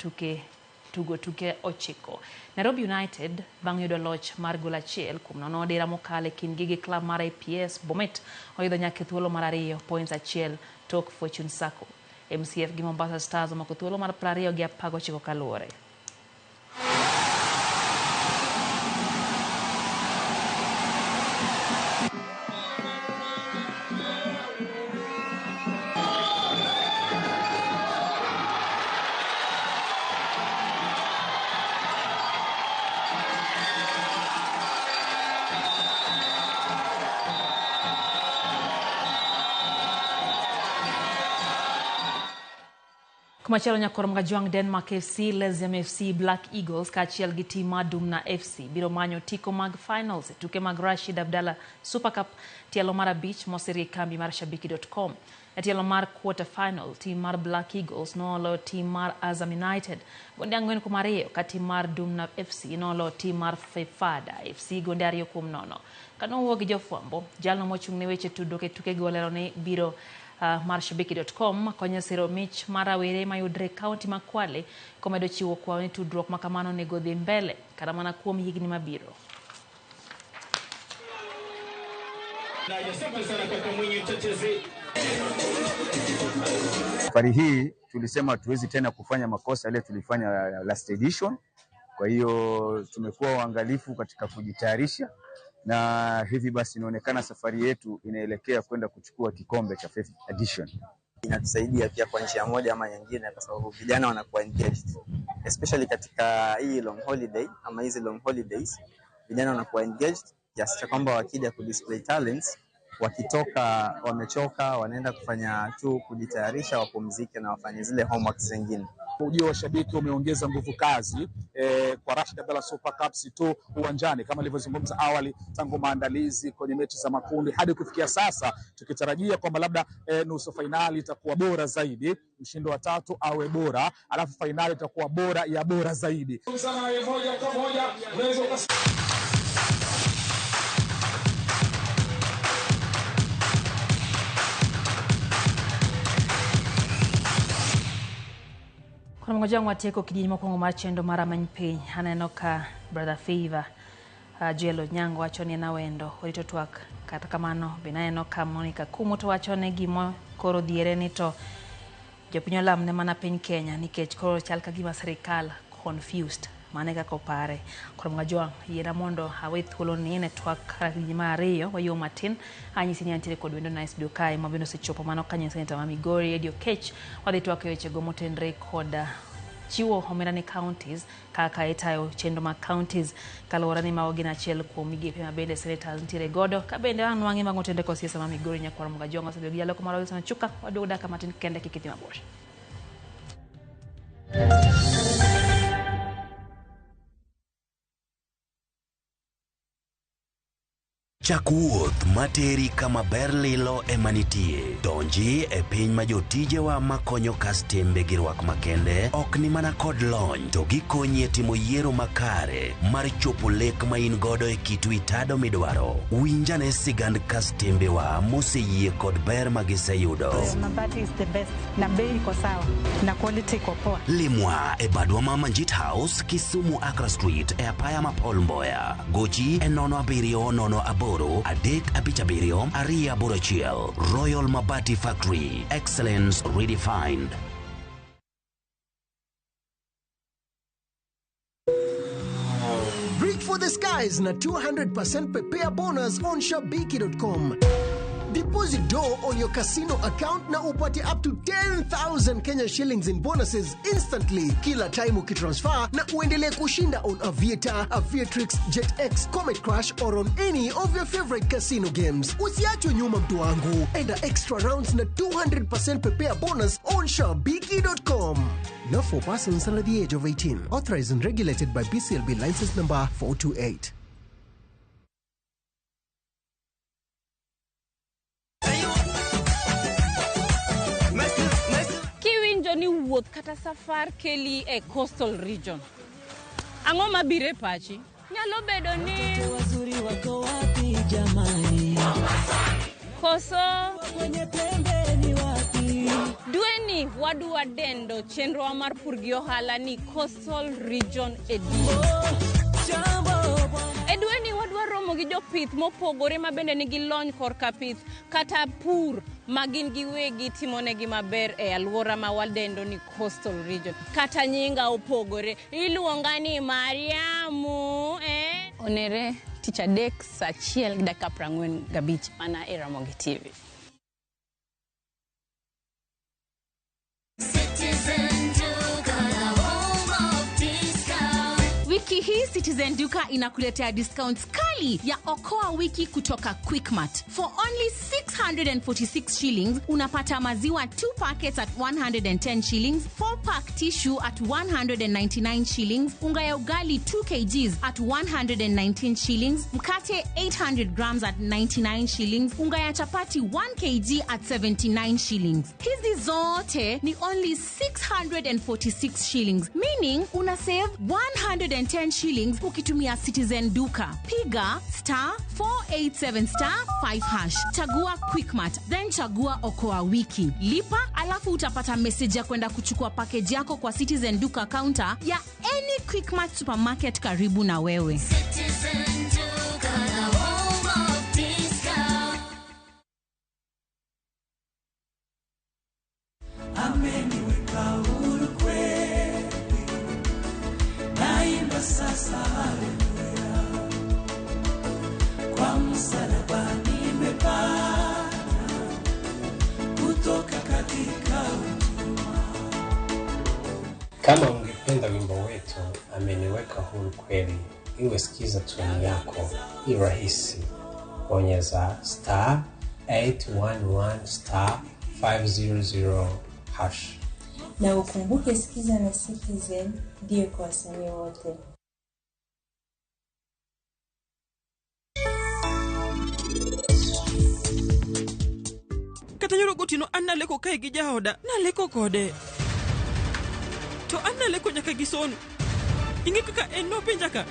S1: tugo tuke 9. Nairobi United bang' yudo loch mar gol 1-0 odira mokalo e kindgi gi club mar APS Bomet oyudo nyaka e thuolo mar 2 points 1 tok Fortune Sacco. MCF gi Mombasa Stars omako thuolo mar 20 gi 19 kaluwore. Kumachielo nyakor Mgajwang' Denmark FC, Lezium FC, Black Eagles kaachiel gi tim mar Dumna FC biro manyo otiko mag finals e tuke mag Rashid Abdalla Super Cup tielo mar 5 mosiri e kambi mar Shabiki.com. E tielo mar quarter final, tim mar Black Eagles noolo tim mar Azam United gonde 4-2 ka tim mar Dumna FC noolo tim mar Fefada FC gonde 2-0. Kanowuo gi jofwambo, jalno mochung' ne weche tudruok e tukego olero ni biro mar Shabiki.com konyo siro mich mar rawere mayudre e kaunti ma Kwale komedo chiwo kwayo ni tudruok makamano onego dhi mbele kata mana kuom higni mabiro.
S11: Safari hii tulisema hatuwezi tena kufanya makosa yale tulifanya last edition. Kwa hiyo tumekuwa waangalifu katika kujitayarisha, na hivi basi inaonekana safari yetu inaelekea kwenda kuchukua kikombe cha 5th edition.
S16: Inatusaidia pia kwa njia moja ama nyingine, kwa sababu vijana wanakuwa engaged, especially katika hii long holiday ama hizi long holidays, vijana wanakuwa engaged kiasi cha kwamba wakija ku display talents, wakitoka wamechoka, wanaenda kufanya tu kujitayarisha, wapumzike na wafanye zile homeworks zingine.
S17: Ujio wa shabiki umeongeza nguvu kazi kwa Rashid Abdalla Super Cup, si tu uwanjani kama nilivyozungumza awali, tangu maandalizi kwenye mechi za makundi hadi kufikia sasa, tukitarajia kwamba labda nusu fainali itakuwa bora zaidi, mshindi wa 3 awe bora, alafu fainali itakuwa bora ya bora zaidi.
S1: Mgojang watieko kidieny mokwongo mar chenro mar Rameny Piny. Aneno ka Brother Favor Joel Onyango wacho ni en awendo orito twak. Kata kamano bende aneno ka Monica Kumu to wacho ni gima koro dhiere ni to jopiny olamne mana piny Kenya nikech koro chal ka gima sirikal confused. Mano e kaka opare. Koro Mgajwang' yiena mondo awe thuolo ni ne twak kata kidieny mar 2 wayo matin. Anyisi ni antiere kod wendo na studio kae ma bende osechopo mano kanyo Senator ma Migori Eddie Okech. Wadhi twak e wechego motenre kod chiwo omenda ne counties kaka itayo chenro mag counties kaluwore ni mago gin achiel kuom migepe ma bende senators nitiere godo. Ka bende ang' nwang'e mago motenre kod siasa ma Migori nyakwar Mgajwang' osebedo gi jaloko mar Wilson Ochuka. Waduogo dakika matin kende kik idhi mabor.
S18: Chak wuoth materi kama ber lilo ema nitie. Donji e piny ma jotijewa makonyo kastembe gi rwak makende ok ni mana kod lony, to gikonyi e timo yiero makare mar chopo lek ma in godo e kit wi tado midwaro. Winjane sigand kastembewa moseyie kod ber ma giseyudo.
S19: Mabati is the best, na bei iko sawa, na quality iko poa.
S18: Limwa e badwa ma Manjit House, Kisumu Accra Street e apaya ma Paul Mboya. Gochi e 07 08 3 5 7 2 8 1. Royal Mabati Factory, excellence redefined.
S20: Reach for the skies na 200% prepare bonus on Shabiki.com. Deposit dough on your casino account na upate up to 10,000 Kenya shillings in bonuses instantly kila time ukitransfer, na uendelee kushinda on Aviator, Aviatrix, JetX, Comet Crash or on any of your favorite casino games. Usiachwe nyuma mtu wangu. Enda extra rounds na 200% prepare bonus on Shabiki.com. Not for persons under the age of 18. Authorized and regulated by BCLB license number 428.
S21: Kiwinjo ni wuoth kata safar keli e coastal region, ang'o mabiro e pachi? Nyalo bedo ni
S22: wazuri wako wapi jamani?
S21: Koso
S22: kwenye pembe ni wapi?
S21: Dweni wadwa dendo chenro mar pur gi ohala ni Coastal Region Edition. E dweni wadwa romo gi jopith mopogore ma bende nigi lony korka pith kata pur ma gin giwegi timonegi maber e alwora ma wadendo ni Coastal Region. Kata nyinga opogore, iluonga ni Mariamu, eh? Onere tich adek saa 1:45 mana e Ramogi TV. Wiki
S2: Wiki hii Citizen Duka inakuletea discounts kali ya okoa wiki kutoka Quickmart. For only 646 shillings unapata maziwa 2 packets at 110 shillings, 4 pack tissue at 199 shillings, unga ya ugali 2 kgs at 119 shillings, mkate 800 grams at 99 shillings, unga ya chapati 1 kg at 79 shillings. Hizi zote ni only 646 shillings, meaning una save 110 shillings ukitumia Citizen Duka. Piga star 487 star 5 hash, chagua Quickmart, then chagua okoa wiki, lipa, alafu utapata message ya kwenda kuchukua package yako kwa Citizen Duka counter ya any Quickmart supermarket karibu na wewe.
S3: Citizen Duka, the home of discount.
S22: Ameniweka huru kweli, naimba sasa haleluya, kwa msalaba nimepata kutoka katika utumwa.
S23: Kama ungependa wimbo wetu Ameniweka Huru Kweli iwe sikiza tuni yako, ni rahisi. Bonyeza star 811 star 500 hash.
S24: Na ukumbuke Sikiza na Citizen ndiyo kwa wasanii wote.
S25: Kata nyoro gotieno an naleko kae gi jaoda, naleko kode. To an naleko nyaka gi Sonu. Ing'e kaka en nopenja ka?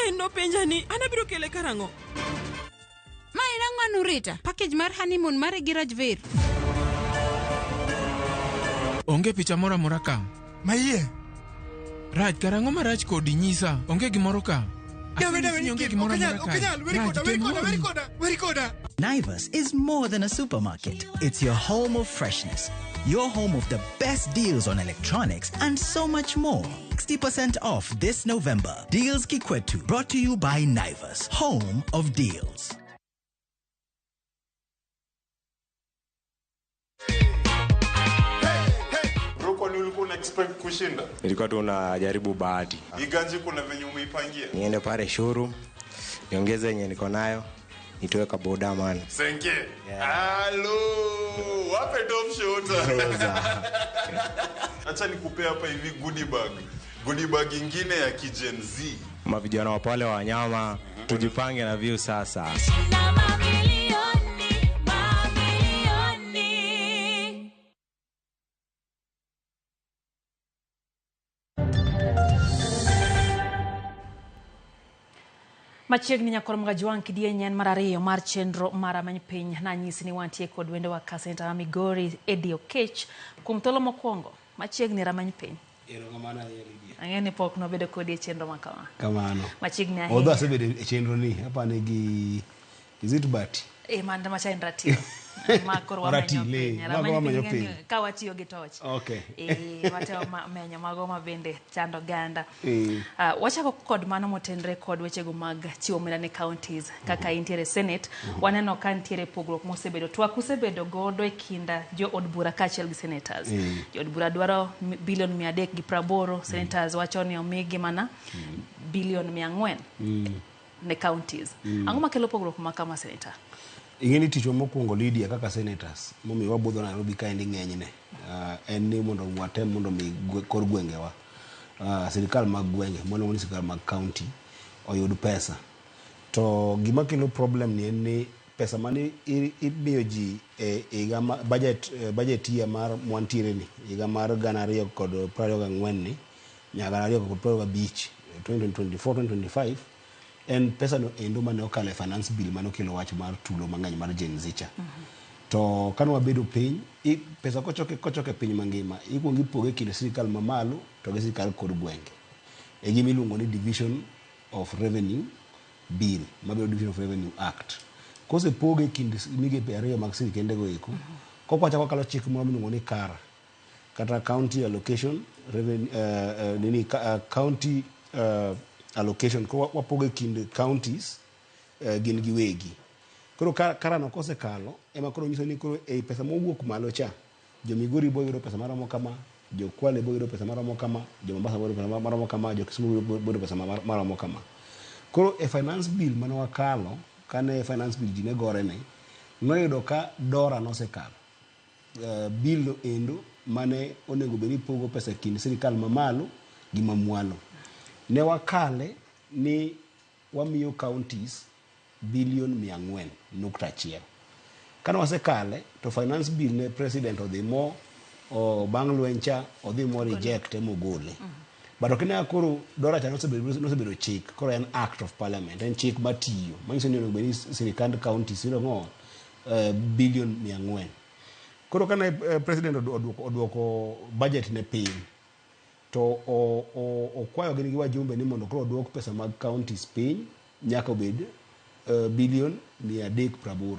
S25: En nopenja ni an abiro kele karang'o?
S26: Ma en ang'o Anurita? Package mar honeymoon mare gi Rajveer.
S27: Onge picha moro amora ka. Mayie. Raj, karang'o marach kodi nyisa? Onge gimoro ka. Asenyisi onge gimoro amora kae. Raj, tem hori.
S28: Naivas is more than a supermarket. It's your home of freshness, your home of the best deals on electronics and so much more. 60% off this November. Deals Kikwetu, brought to you by Naivas, home of deals.
S29: Bro, kwani ulikuwa una expect kushinda?
S30: Nilikuwa tu najaribu bahati.
S29: Iganji kuna venye umeipangia?
S30: Niende pale showroom, niongeze yenye niko nayo, nitoe ka boda man.
S29: Senke. Halo, wape top shot. Acha nikupe hapa hivi goodie bag. Goodie bag ingine ya ki-Gen Z.
S30: Mavijana wa pale wanyama, tujipange na view sasa.
S3: Na mamilioni, mamilioni.
S1: Machiegni nyakor Mgajwang' kidieny en mar ariyo mar chenro mar Rameny Piny nanyisi ni wantie kod wendowa ka Senator ma Migori Eddie Okech kuom thuolo mokwongo machiegni Rameny Piny.
S31: Erokamano ahinya Lydia.
S1: Ang'e ni pok nobedo kodi e chenro ma kama.
S31: Kamano.
S1: Machiegni
S31: Although
S1: ahinya.
S31: asebedo e chenro ni, apani gi is it Bati?
S1: Eh, mano macha en ratiro. Ma koro wamenyo
S31: Ratile,
S1: piny.
S31: mago
S1: Rameny
S31: wamenyo
S1: piny
S31: piny.
S1: en ka watiyo gi toch.
S31: Okay.
S1: Eh, watemo menyo mago ma bende chando oganda.
S31: Eh.
S1: Wachako kod mano motenre kod wechego mag chiwo omenda ne counties kaka intiere Senate. Waneno ka nitiere pogruok mosebedo. Twak usebedo godo e kind jo od bura kaachiel gi senators. Jo od bura dwaro bilion 380, senators wacho ni omigi mana bilion 400 ne counties. Ang'o makelo pogruok ma kama, Senator?
S31: Ing'e ni tichwa mokwongo Lydia kaka senators momiyo wabudho Nairobi kaendi ng'enyne en ni mondo watem mondo mi kor gwengewa sirikal mag gwenge mwaluongo ni sirikal mag county oyud pesa. To gima kelo problem ni en ni pesa mane imiyo ji e higa budget, budget year mar mwantiere ni higa mar 2024 ni nyaka 2025 2024-2025 en pesa no endo mane okalo e finance bill mane okelo wach mar tulo mang'eny mar Gen Z cha. To kane wabedo piny, pesa kochoke piny mangima, ikuongo ipoge kind sirikal mamalo to gi sirikal kor gwenge. E gima iluongo ni Division of Revenue Bill, mabedo Division of Revenue Act. Kosepoge kind migepe ariyo mag sirikende go eko, koka wachako wakalo chik moro miluongo ni KARA, kata County Allocation Revenue, County Allocation, ko wapoge kind counties gin giwegi. Koro KARA no kosekalo, ema koro nyiso ni koro ei pesa mowuok malo cha, jo Migori bo yudo pesa maromo kama, Jo Kwale biro yudo pesa maromo kama, jo Mombasa biro yudo pesa maromo kama, jo Kisumu biro yudo pesa maromo kama. Koro e finance bill mane wakalo, kane finance bill ji ne gore ne, noyudo ka Dora nosekalo. Bill no endo mane onego bed ni pogo pesa e kind sirikal mamalo gi mamwalo. Ne wakale ni wamiyo counties bilion 400.1. Kane wasekale to finance bill ne president odhi mo o, bang' lweny cha odhi mo reject mogole. But ok ine koro Dora cha nosebedo chik, koro en act of parliament, en chik matiyo. Manyiso ni onego bed ni sirikand counties yudo ng'o bilion 400. Koro kane president oduoko budget ne piny to okwayo gin gi wajumbe ni mondo koro oduok pesa mag counties piny nyaka obed bilion 380.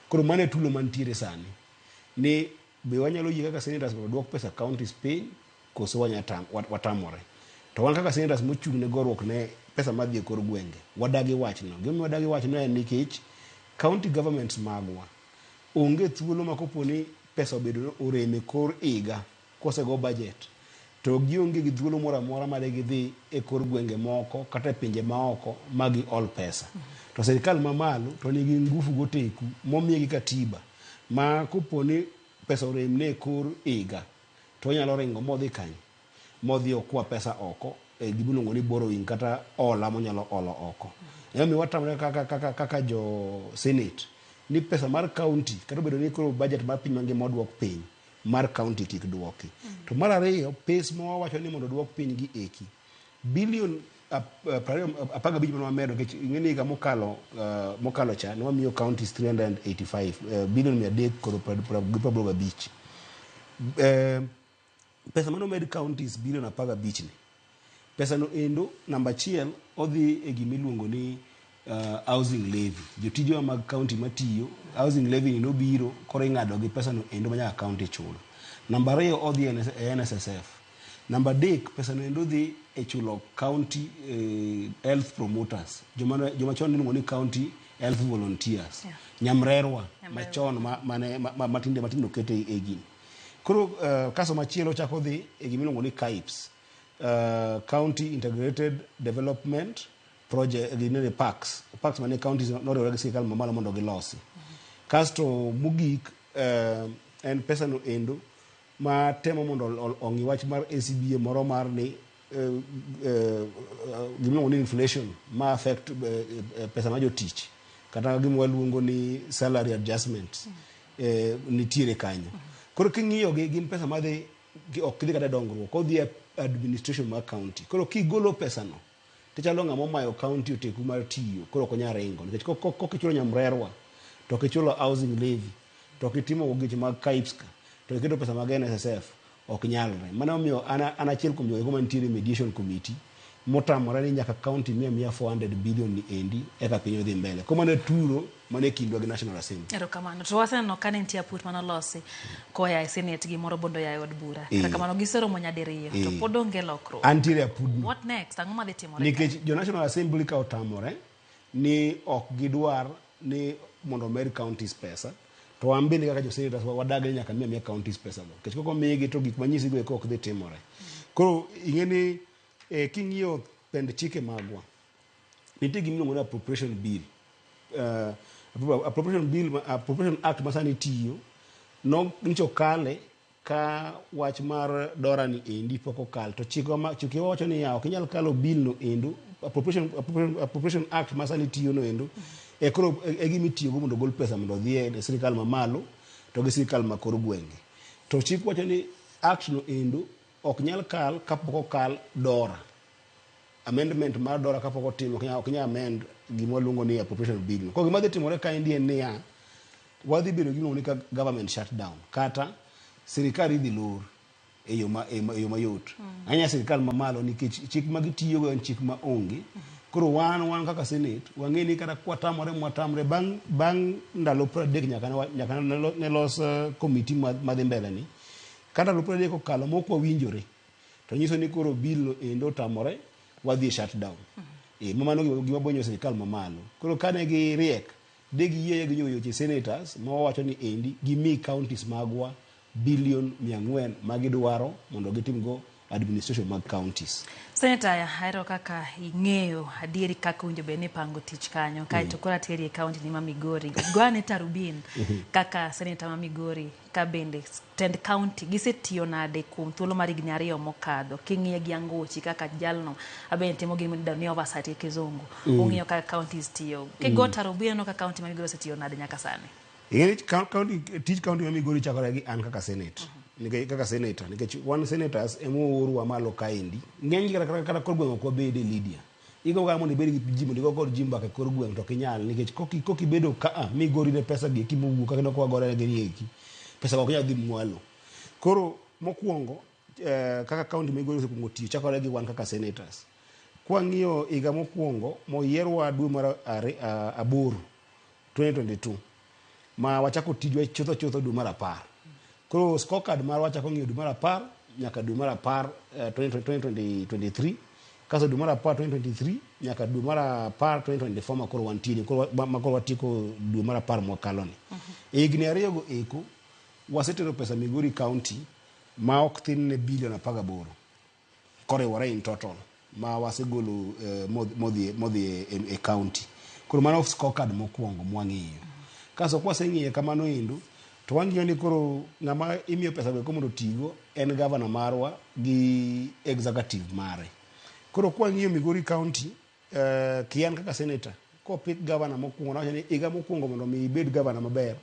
S31: Koro mano e tulo mantiere sani ni be wanyalo yie kaka senators mondo oduok pesa counties piny koso watamore. To wan kaka senators mochung' ne goruok ne pesa madhi e kor gwenge, wadagi wachno. Gimomiyo wadagi wachno en nikech county governments magwa onge thuolo ma kopo ni pesa obedo orem e kor higa kosego budget to gionge gi thuolo moro amora ma gidhi e kor gwenge moko kata e pinje maoko ma giol pesa. To sirikal mamalo to nigi ngufu goteku momiye gi katiba ma kopo ni pesa orem ne e kor higa to onyalo ringo modhi kanye modhi okwa pesa oko e gimiluongo ni borrowing kata hola monyalo olo oko. Emomiyo watamre kaka jo senate ni pesa mar county kata obedo ni koro budget mar piny mangima oduok piny mar county kik duoki. To mar ariyo pes ma wawacho ni mondo oduok piny gi eki bilion 25 mane wamedo nikech ing'e ni higa mokalo cha ne wamiyo counties 385 bilion 385. Pesa mane omed counties bilion 15 ni pesa no endo namba achiel odhi e gimiluongo ni housing levy. Jotijewa mag county matiyo housing levy ni nobiro koro ing'ado gi pesa no endo manyaka county chulo. Namba ariyo odhi e NSSF. Namba adek pesa no endo dhi e chulo county health promoters joma chon iluongo ni county health volunteers. Nyamrerwa machon matinde okete e gini. Koro kaso machielo chako dhi e gimiluongo ni KIPES. County Integrated Development Project ginene parks mane counties noriwore gi sirikal mamalo mondo gilosi. Kasto mogik en pesa no endo ma temo mondo ong'i wach mar ACBA moro mar ni gimiluongo ni inflation ma affect pesa ma jotich kata gima waluongo ni salary adjustments nitiere kanyo. Koro king'iyo gi gin pesa madhi ok dhi kata dongruok, odhi e administration mar county. Koro kigolo pesa no tichalo ng'ama omayo county oteku mar tiyo, koro ok onyal ringo nikech kokichulo nyamrerwa to kichulo housing levy to kitimo weche mag KIPES ka to iketo pesa mag NSSF ok nyalre. Mano omiyo an achiel kuom jogo mantiere e mediation committee motamore ni nyaka county miya 400 billion ni endi eka piny odhi mbele. Koro mano e turo mane kindwa gi National Assembly.
S1: Erokamano. To waseneno ka ne nitie aput manolosi koa e Senate gimoro bondo ya e od bura. Kata kamano giseromo nyadiriyo to pod onge lokruok.
S31: Antiere apudno.
S1: What next? Ang'o madhi timore?
S31: Nikech jo National Assembly ka otamore ni ok gidwar ni mondo omed counties pesa to wan bende kaka jo senators wadagi nyaka miya counties pesa go. Nikech kok omigi to gik manyisi go eko ok dhi timore. Koro ing'e ni king'iyo pend chike magwa nitie gima iluongo ni appropriation bill. Appropriation bill, appropriation act masani tiyo no nyicho kale ka wach mar Dora ni endi pok okal to chike wacho ni ya ok inyal kalo bill no endo appropriation act masani tiyo no endo e koro e gima itiyogo mondo ogol pesa mondo odhi e sirikal mamalo to gi sirikal ma kor gwenge. To chik wacho ni act no endo ok nyal kal kapok okal Dora. Amendment mar Dora kapok otim ok nyal amend gima waluongo ni appropriation bill. Koro gima dhi timore kaendi en niya, wadhi bedo gi gima iluongo ni government shutdown kata sirikal idhi lor e yo mayot. Ahinya sirikal mamalo nikech chik ma gitiyogo en chik ma onge. Koro wan kaka Senate wang'e ni kata kwatamore mwatamre bang' ndalo 30 nyaka ne los committee madhi mbele ni kata ndalo 30 okalo mok wawinjore to nyiso ni koro bill no endo otamore wadhi e shutdown. Mano gima bonyo sirikal mamalo. Koro kane giriek de giyie gi weche senators ma wawacho ni endi gimi counties magwa bilion 400 ma gidwaro mondo gitimgo administration mag counties.
S1: Senator, ahero kaka ing'eyo adieri kaka owinjo bed ni ipango tich kanyo kaeto koro ateri e kaunti ni ma Migori. Go ane tarubin kaka senator ma Migori ka bende tend kaunti gisetiyo nade kuom thuolo mar higni 2 mokadho king'iye gi angochi kaka jalno abende timo gima idendo ni oversight gi kizungu. Ung'iyo kaka counties tiyo. Kigo tarubin ineno ka kaunti ma Migori osetiyo nade nyaka sani.
S31: Ing'e ni county, tij county ma Migori chakore gi an kaka senate. Nikech kaka senator, nikech wan senators ema oorwa malo kaendi. Ng'eny kata kor gweng' ok wabede Lydia. Igo ga mondo ibed gi ji mondo igo kod ji mbaka e kor gweng' to ok inyal nikech kokibedo ka a migori ne pesa gi eki mowuok kaka ineno ka wagore gi ni eki. Pesa go ok nyal dhi mwalo. Koro mokwongo kaka county Migori osekuongo tiyo chakore gi wan kaka senators. Kwang'iyo higa mokwongo moyierwa dwe mar 8 2022 ma wachako tijwa chutho chutho dwe mar 10. Koro scorecard marwa wachako ng'iyo dwe mar 10 nyaka dwe mar 10 2023, kasto dwe mar 10 2023 nyaka dwe mar 10 2024 ma koro wantie koro ma koro watieko dwe mar 10 mwakaloni. E higni 2 go eko wasetero pesa Migori County ma ok thin ne bilion 18 koriwore in total ma wasegolo modhi e county. Koro mano scorecard mokwongo mwang'iyo. Kasto kwaseng'iye kamano endo to wang'iyo ni koro ng'ama imiyo pesa go eko mondo otigo en governor marwa gi executive mare. Koro kwang'iyo Migori County kian kaka senator kopik governor mokwongo nawacho ni higa mokwongo mondo mi ibed governor maber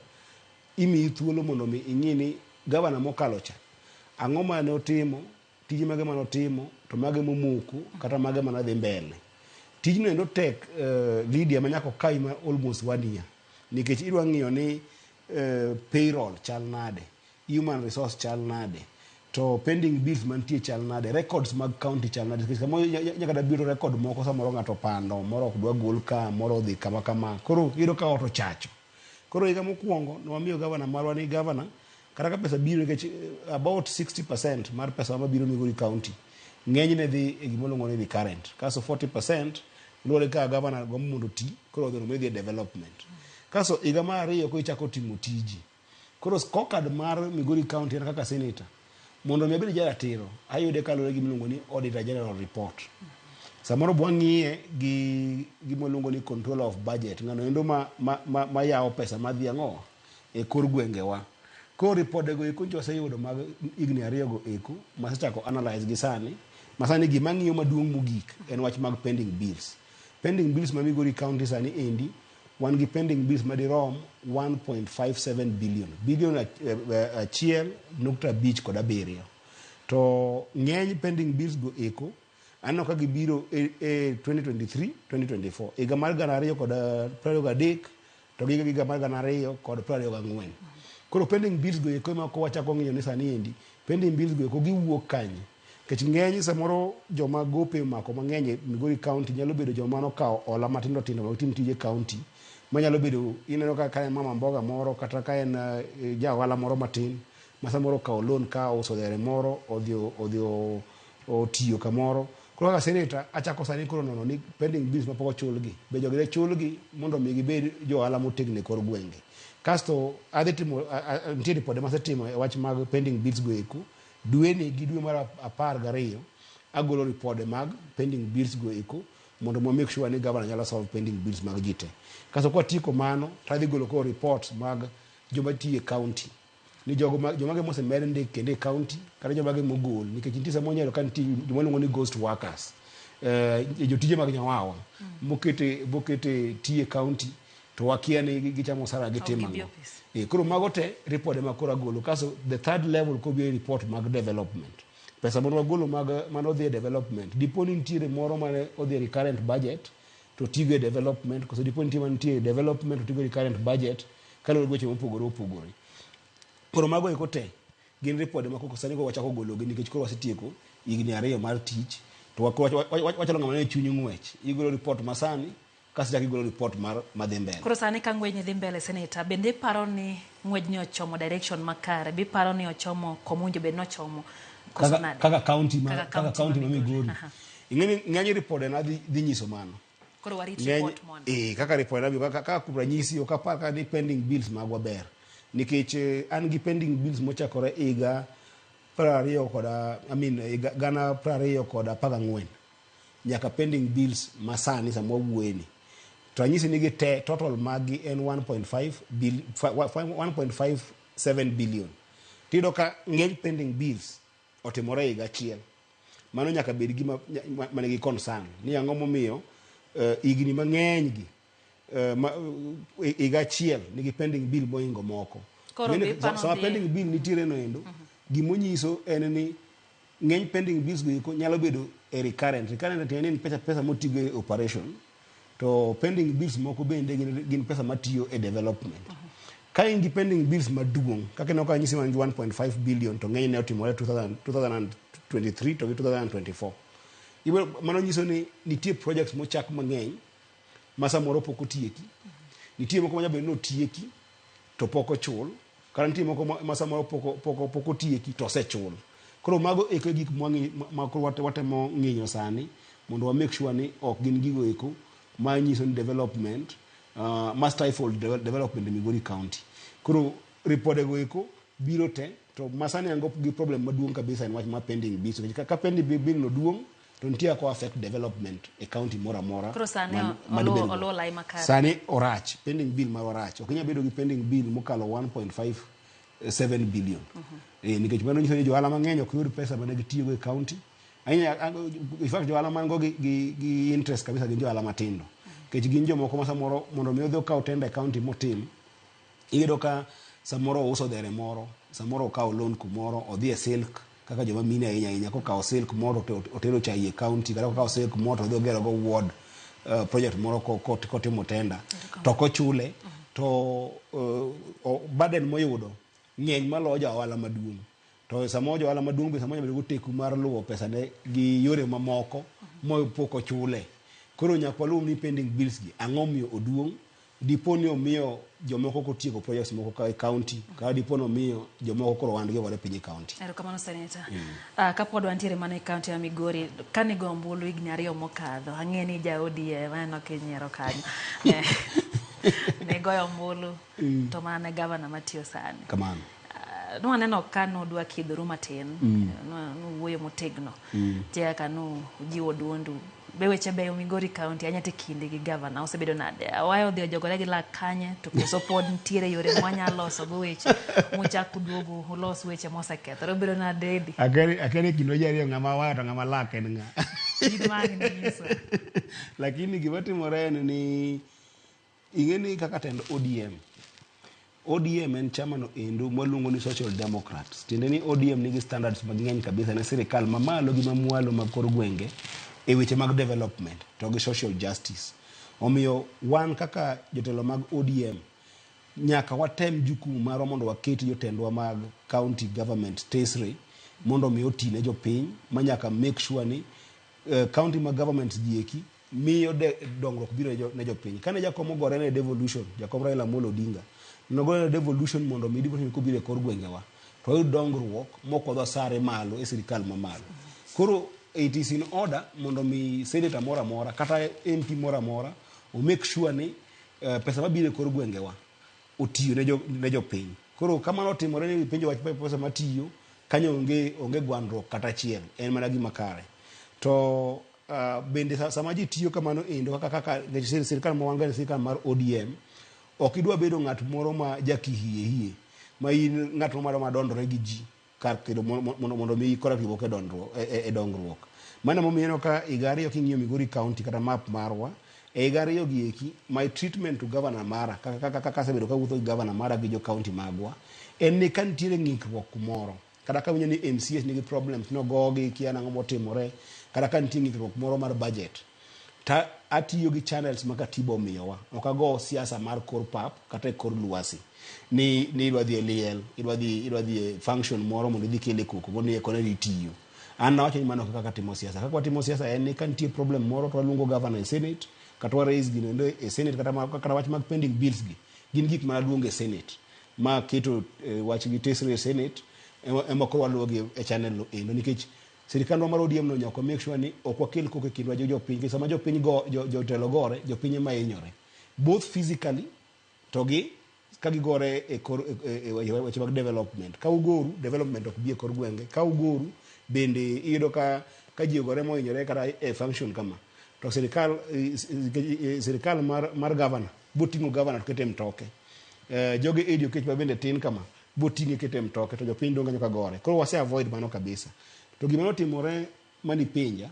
S31: imiyi thuolo mondo mi ing'i ni governor mokalo cha ang'o mane otimo, tije mage mane otimo, to mage momoko kata mage mane dhi mbele. Tijno endo tek Lydia ma nyaka okawi ma almost 1 year nikech idwa ng'iyo ni payroll chal nade, human resource chal nade, to pending bills mantie chal nade, records mag county chal nade. Nikech samoro nyaka dabiro record moko samoro ng'ato opando, moro ok dwa gol ka, moro odhi kama kama. Koro iyudo ka ot ochacho. Koro higa mokwongo nwamiyo governor marwa ni governor kata ka pesa biro nikech about 60% mar pesa mabiro Migori County ng'enyne dhi e gima iluongo ni recurrent. Kasto 40% luwore ka governor gombo mondo oti, koro odhi odhi e development. Kasto higa mar 2 koro ichako timo tiji. Koro scorecard mar Migori County en kaka senator mondo mi abed jaratiro ayude kaluwore gi gima iluongo ni Auditor General report. Samoro bwang'iye gi gima iluongo ni controller of budget, ng'ano endo ma yawo pesa madhi ang'o e kor gwengewa. Koro ripode go eko nyocha waseyudo mag higni 2 go eko masechako analyze gi sani. Ma sani gima ng'iyo maduong' mogik en wach mag pending bills. Pending bills ma Migori County sani endi wan gi pending bills madirom 1.57 billion, bilion 1.57. To ng'eny pending bills go eko aneno ka gibiro e 2023 2024 higa mar 2023 to gi higa mar 2024. Koro pending bills go eko ema wachako ng'iyo ni sani endi pending bills go eko giwuok kanye. Nikech ng'eny samoro joma gope omako mang'eny e Migori County nyalo bedo joma nokawo hola matindo tindo mag tim tije county manyalo bedo ineno ka en mama mboga moro kata ka en ja ohala moro matin ma samoro okawo loan ka ouso dhere moro odhi otiyo kamoro. Koro kaka senator achako sani koro nono ni pending bills mapok ochulgi be jogi ne chulgi mondo mi gibed jo ohala motegno e kor gwenge. Kasto adhi timo nitie ripode masetimo e wach mag pending bills go eko dweni gi dwe mar 12 agolo ripode mag pending bills go eko mondo mo make sure ni governor nyalo solve pending bills mag ji te. Kasto kwatieko mano to adhi golo koro reports mag joma tiyo e county ni jogo jomage mosemed ndik kendo e county kata jomage mogol nikech nitie samoro inyalo ka nitie joma iluongo ni ghost workers, jotije mag nyawawa mokete tiyo e county to wakia ni gichamo osara gitimo ang'o. Koro mago te ripode ma koro agolo. Kasto the third level kobiro e report mag development. Pesa mane wagolo mag mane odhi e development dipo ni nitiere moro mane odhi e recurrent budget to tigo e development, koso dipo nitie mantie e development to tigo e recurrent budget kaluwore gi weche mopogore opogore. Koro mago eko te gin ripode ma koko sani koro wachako gologi nikech koro wasetieko higni 2 mar tich to wachalo ng'ama ne chuny ng'wech. Igolo report masani kasto ichako igolo report mar madhi mbele.
S1: Koro sani ka ng'wechni dhi mbele senator, bende iparo ni ng'wechni ochomo direction makare? Be iparo ni ochomo koma owinjo bed ni ochomo koso nade?
S31: Kaka county ma Migori. Ing'eni ng'eny ripode na dhi nyiso mano.
S1: Koro warit report mondo.
S31: Kaka ripode na kaka kuom ranyisi ok apar ka ni pending bills magwa ber. Nikech an gi pending bills mochakore higa 20 koda, I mean, higa 2014 nyaka pending bills masani sama wawuoyeni. To anyisi ni gi te total maggi en 1.5 bil, 1.57 billion. Tiyudo ka ng'eny pending bills otimore e higa achiel. Mano nyaka bed gima manigi concern ni ang'o momiyo higni mang'eny gi higa achiel nigi pending bill mohingo moko.
S1: Koro
S31: Ng'eni
S1: be pano
S31: sama
S1: dhi-
S31: pending bill nitiere no endo, gimonyiso en ni ng'eny pending bills go eko nyalo bedo e recurrent. Recurrent tiende ni en pesa motigo e operation, to pending bills moko bende gin pesa matiyo e development. Ka in gi pending bills maduong', kaka ineno ka anyisi wan gi 1.5 billion to ng'enyne otimore 2000 2023 to gi 2024. Mano nyiso ni nitie projects mochak mang'eny ma samoro pok otieki. Nitie moko manyalo bedo ni otieki to pok ochul, kata nitie moko ma samoro pok otieki to osechul. Koro mago eko e gik ma koro watemo ng'inyo sani mondo wa make sure ni ok gin gigo eko ma nyiso ni development ma stifle development e Migori County. Koro ripode go eko biro te, to masani an go gi problem maduong' kabisa en wach mar pending bills. Nikech ka pending bill no duong', to nitie kaka affect development e county moro amora.
S1: Koro sani
S31: madibed go.
S1: oluwo lai makare.
S31: Sani orach, pending bill marwa rach. Ok inyal bedo gi pending bill mokalo 1.57 billion. Nikech mano nyiso ni johala mang'eny ok yud pesa mane gitiyogo e county. Ahinya, in fact johala man go gi interest kabisa gin johala matindo. Nikech gin jomoko ma samoro mondo mi odhi okaw tender e county motim, iyudo ka samoro ouso dhere moro, samoro okawo loan kumoro, odhi e silk kaka joma mine ahinya ahinya, kokawo silk moro to otero chai e county, kata kokawo silk moro to odhi ogero go ward project moro kotimo tender, to kochule to burden moyudo ng'eny maloyo ja ohala maduong'. To samoro ja ohala maduong' be samoro nyalo bedo goteku mar luwo pesane gi yore mamoko mopok ochule. Koro nyaka waluw ni pending bills gi ang'o miyo oduong', dipo ni omiyo jomoko kotieko projects moko ka e county, kata dipo ni omiyo jomoko koro ohandgi ogore piny e county.
S1: Erokamano Senator. Kapod wantiere mana e county ya Migori, kane go ombulu higni 2 mokadho, ang'e ni ja ODM, aneno kinyiero kanyo. Ne goyo ombulu to mana ne gavana matiyo sani.
S31: Kamano.
S1: Nwaneno ka nudwa kidhoru matin, nuwuoyo motegno. Nitie kaka nujiwo duondu. Be weche beyo Migori County, ahinya to kinde gi gavana osebedo nade? Awayo odhi ojogore gi lak kanye, to koso pod nitiere yore mwanyalo loso go weche muchak uduogo ulos weche mosekethore. Obedo nade Eddy?
S31: Akere kindwa ji ariyo ng'ama wayo to ng'ama lak en ng'a.
S1: In ma ang' ninyiswa.
S31: Lakini gima timore en ni ing'e ni kaka tend ODM. ODM en chama no endo mwaluongo ni Social Democrats. Tiende ni ODM nigi standards mang'eny kabisa ne sirikal mamalo gi mamwalo mag kor gwenge e weche mag development to gi social justice. Omiyo wan kaka jotelo mag ODM nyaka watem jukumu marwa mondo waket jotendwa mag county government tesre mondo mi oti ne jopiny, ma nyaka make sure ni county mag government gi eki miyo dongruok biro ne jopiny. Kane jakom ogore ne devolution, jakom Raila Amolo Odinga nogore ne devolution mondo mi devolution kobiro e kor gwengewa to wayud dongruok mok wadwa sare malo e sirikal mamalo. Koro it is in order mondo mi senator moro amora kata MP moro amora o make sure ni pesa mabiro e kor gwengewa otiyo ne jopiny. Koro kamano otimore ni penjo wach pesa matiyo kanyo onge gwandruok kata achiel, en mana gima kare. To bende sama ji tiyo kamano endo kaka sirikal ma wan go en sirikal mar ODM, ok idwa bedo ng'at moro ma jakihie hie, ma in ng'at moro ma dondore gi ji kar kedo mondo mi kora riwruok e dongruok. Mano emomiyo ineno ka higa ariyo king'iyo Migori County kata map marwa, e higa ariyo gi eki, my treatment to governor mara, kaka asebedo kawuotho gi governor mara gi jo county magwa, en ni ka nitiere ng'ikruok kumoro, kata ka winjo ni MCS nigi problems, nogogi, kia nang'o motimore, kata ka nitie ng'ikruok moro mar budget, ta atiyo gi channels ma katiba omiyowa. Ok ago siasa mar kor pap kata e kor lwasi ni idwa dhi e liel, idwa dhi e function moro mondo idhi kele koko, mondo ni kone itiyo. An nawacho ni mano ok kaka timo siasa. Kaka watimo siasa en ni ka nitie problem moro to waluongo governor e senate, kata wa raise gino endo e senate, kata wach mag pending bills gi gin gik ma waluongo e senate, ma keto wach gi tesre e senate ema koro waluwo gi e channel no endo, nikech sirikandwa mar ODM no nyaka make sure ni ok wakel koko e kindwa gi jopiny, nikech sama jopiny go, jotelo gore, jopiny ema hinyore both physically to gi ka gigore e kor e weche mag development. Ka ugoru, development ok bi e kor gwenge. Ka ugoru, bende iyudo ka ji ogore mohinyore kata e function kama. To sirikal, sirikal mar governor, boting'o governor to kete e mtoke. Joge Eddie Oketch ma bende tin kama, boting'e kete e mtoke to jopiny dong' kanyo ka gore. Koro wase avoid mano kabisa. To gima notimore manipenja,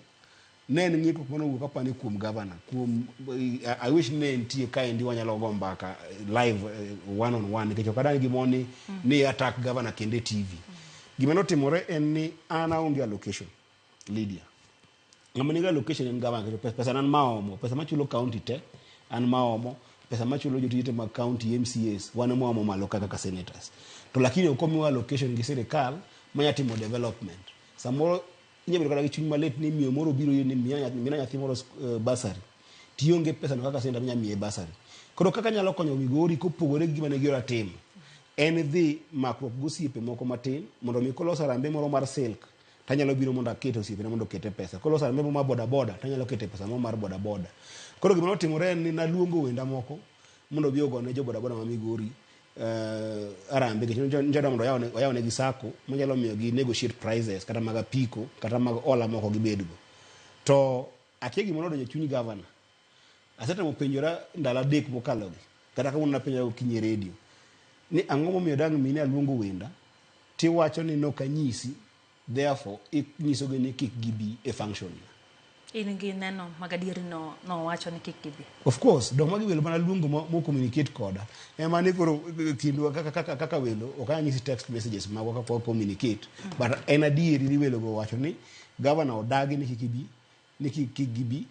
S31: ne en ng'ikruok manowuok apani kuom governor. Kuom, I wish ne entie kaendi wanyalo go mbaka live one on one nikech ok adang' gimoro ni, ni attack governor kendo e TV. Gima notimore en ni an aonge allocation, Lydia. Ng'ama nigi allocation en governor nikech pesa an maomo, pesa machulo county te an maomo, pesa machulo jotije te mag county MCAs wan ema waomo malo ka kaka senators. To lakini ok omiwa allocation gi sirikal manya timo development. Samoro inyalo bedo kata gi chuny malit ni miyo moro obiro iri ni miya nyathi moro bursary tionge pesa no kaka senator minya miye bursary. Koro kaka anyalo konyo Migori kopogore gi gima ne giora timo en dhi makruok gosiepe moko matin mondo mi koloso harambee moro mar silk tanyalo biro mondo aket osiepena mondo okete pesa. Koloso harambee moro mar boda boda tanyalo kete pesa moro mar boda boda. Koro gima notimore en ni naluongo wenda moko mondo obi ogone jo boda boda ma Migori harambee nikech njoda mondo oyawnegi sacco manyalo miyo gi negotiate prices kata mag apiko kata mag hola moko gibedgo. To akia gima nodonjo e chuny governor. Asetemo penjora ndalo 3 mokalogi kata kawuono napenjora gokinyi e radio ni ang'o momiyo dang' mine aluongo wenda tiwacho ni nokanyisi therefore inyisogi ni kik gibi e function.
S1: In gi neno mag adieri no nowacho ni kik gibi.
S31: Of course, dok magi welo mana luongo mo communicate koda. Ema ni koro kindwa kaka welo ok anyal nyisi text messages magwa kaka wa communicate. But en adieri ni welo go wacho ni governor odagi ni kik ibi, ni kik gibi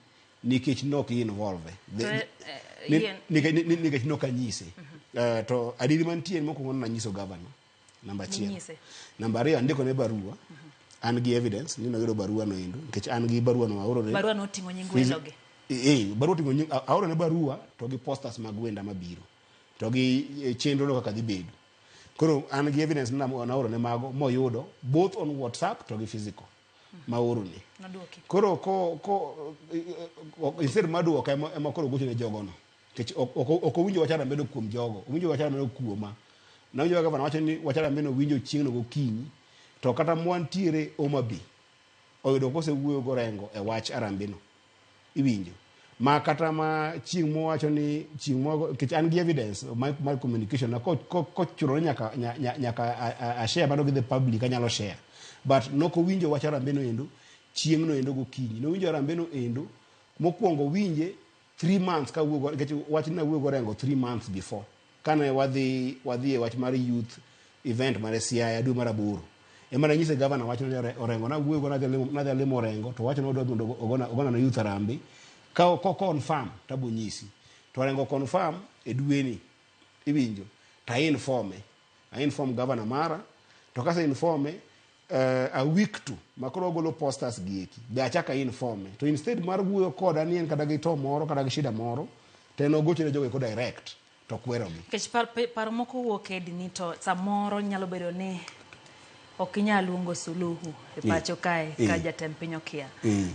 S31: nikech nok involve. Nikech nok anyise. To adieri mantie en mokwongo nanyiso governor. Namba 1. Namba 2 andiko ne barua. An gi evidence ni noyudo barua no endo nikech an gi barua no aoro ne.
S1: Barua no oting'o nying welo gi.
S31: Barua oting'o nying aoro ne barua to gi posters mag wenda mabiro. To gi chenro no kaka dhi bedo. Koro an gi evidence ni naoro ne mago moyudo both on WhatsApp to gi physical. Maoro ne.
S1: Noduoki.
S31: Koro ko instead maduoka ema koro gocho ne jogo no. Nikech ok owinjo wach harambee no kuom jogo, owinjo wach harambee no kuoma. Nawinjo gavana wacho ni wach harambee no winjo chieng'no gokinyi to kata mwantiere Homa Bay oyudo kosewuoyo gorengo e wach harambee no. Iwinjo. Ma kata ma chieng' mowacho ni chieng' mo nikech an gi evidence mar communication na kochuno ni nyaka a share mano gi the public anyalo share. But nokowinjo wach harambee no endo chieng' no endo gokinyi. Nowinjo harambee no endo mokwongo winje 3 months ka wuoyo nikech wach ni nawuoyo gorengo 3 months before. Kane wadhi e wach mar youth event mar Siaya dwe mar 8. Ema nanyise governor wacho ni Orengo nawuoyo go nadhi limo Orengo to wacho ni odwa mondo ogona na youth harambee. Ka confirm tabo nyisi. To Orengo confirm e dweni iwinjo ta informe. A inform governor mara to kase informe a week to makoro ogolo posters gi eki be achaka informe to instead mar wuoyo koda ni en kata gi to moro kata gi shida moro to en ogocho ne jogo eko direct to kwerogi.
S1: Nikech paro moko wuok e dini to samoro nyalo bedo ni ok inyal luongo suluhu e pacho kae ka jatend piny okia.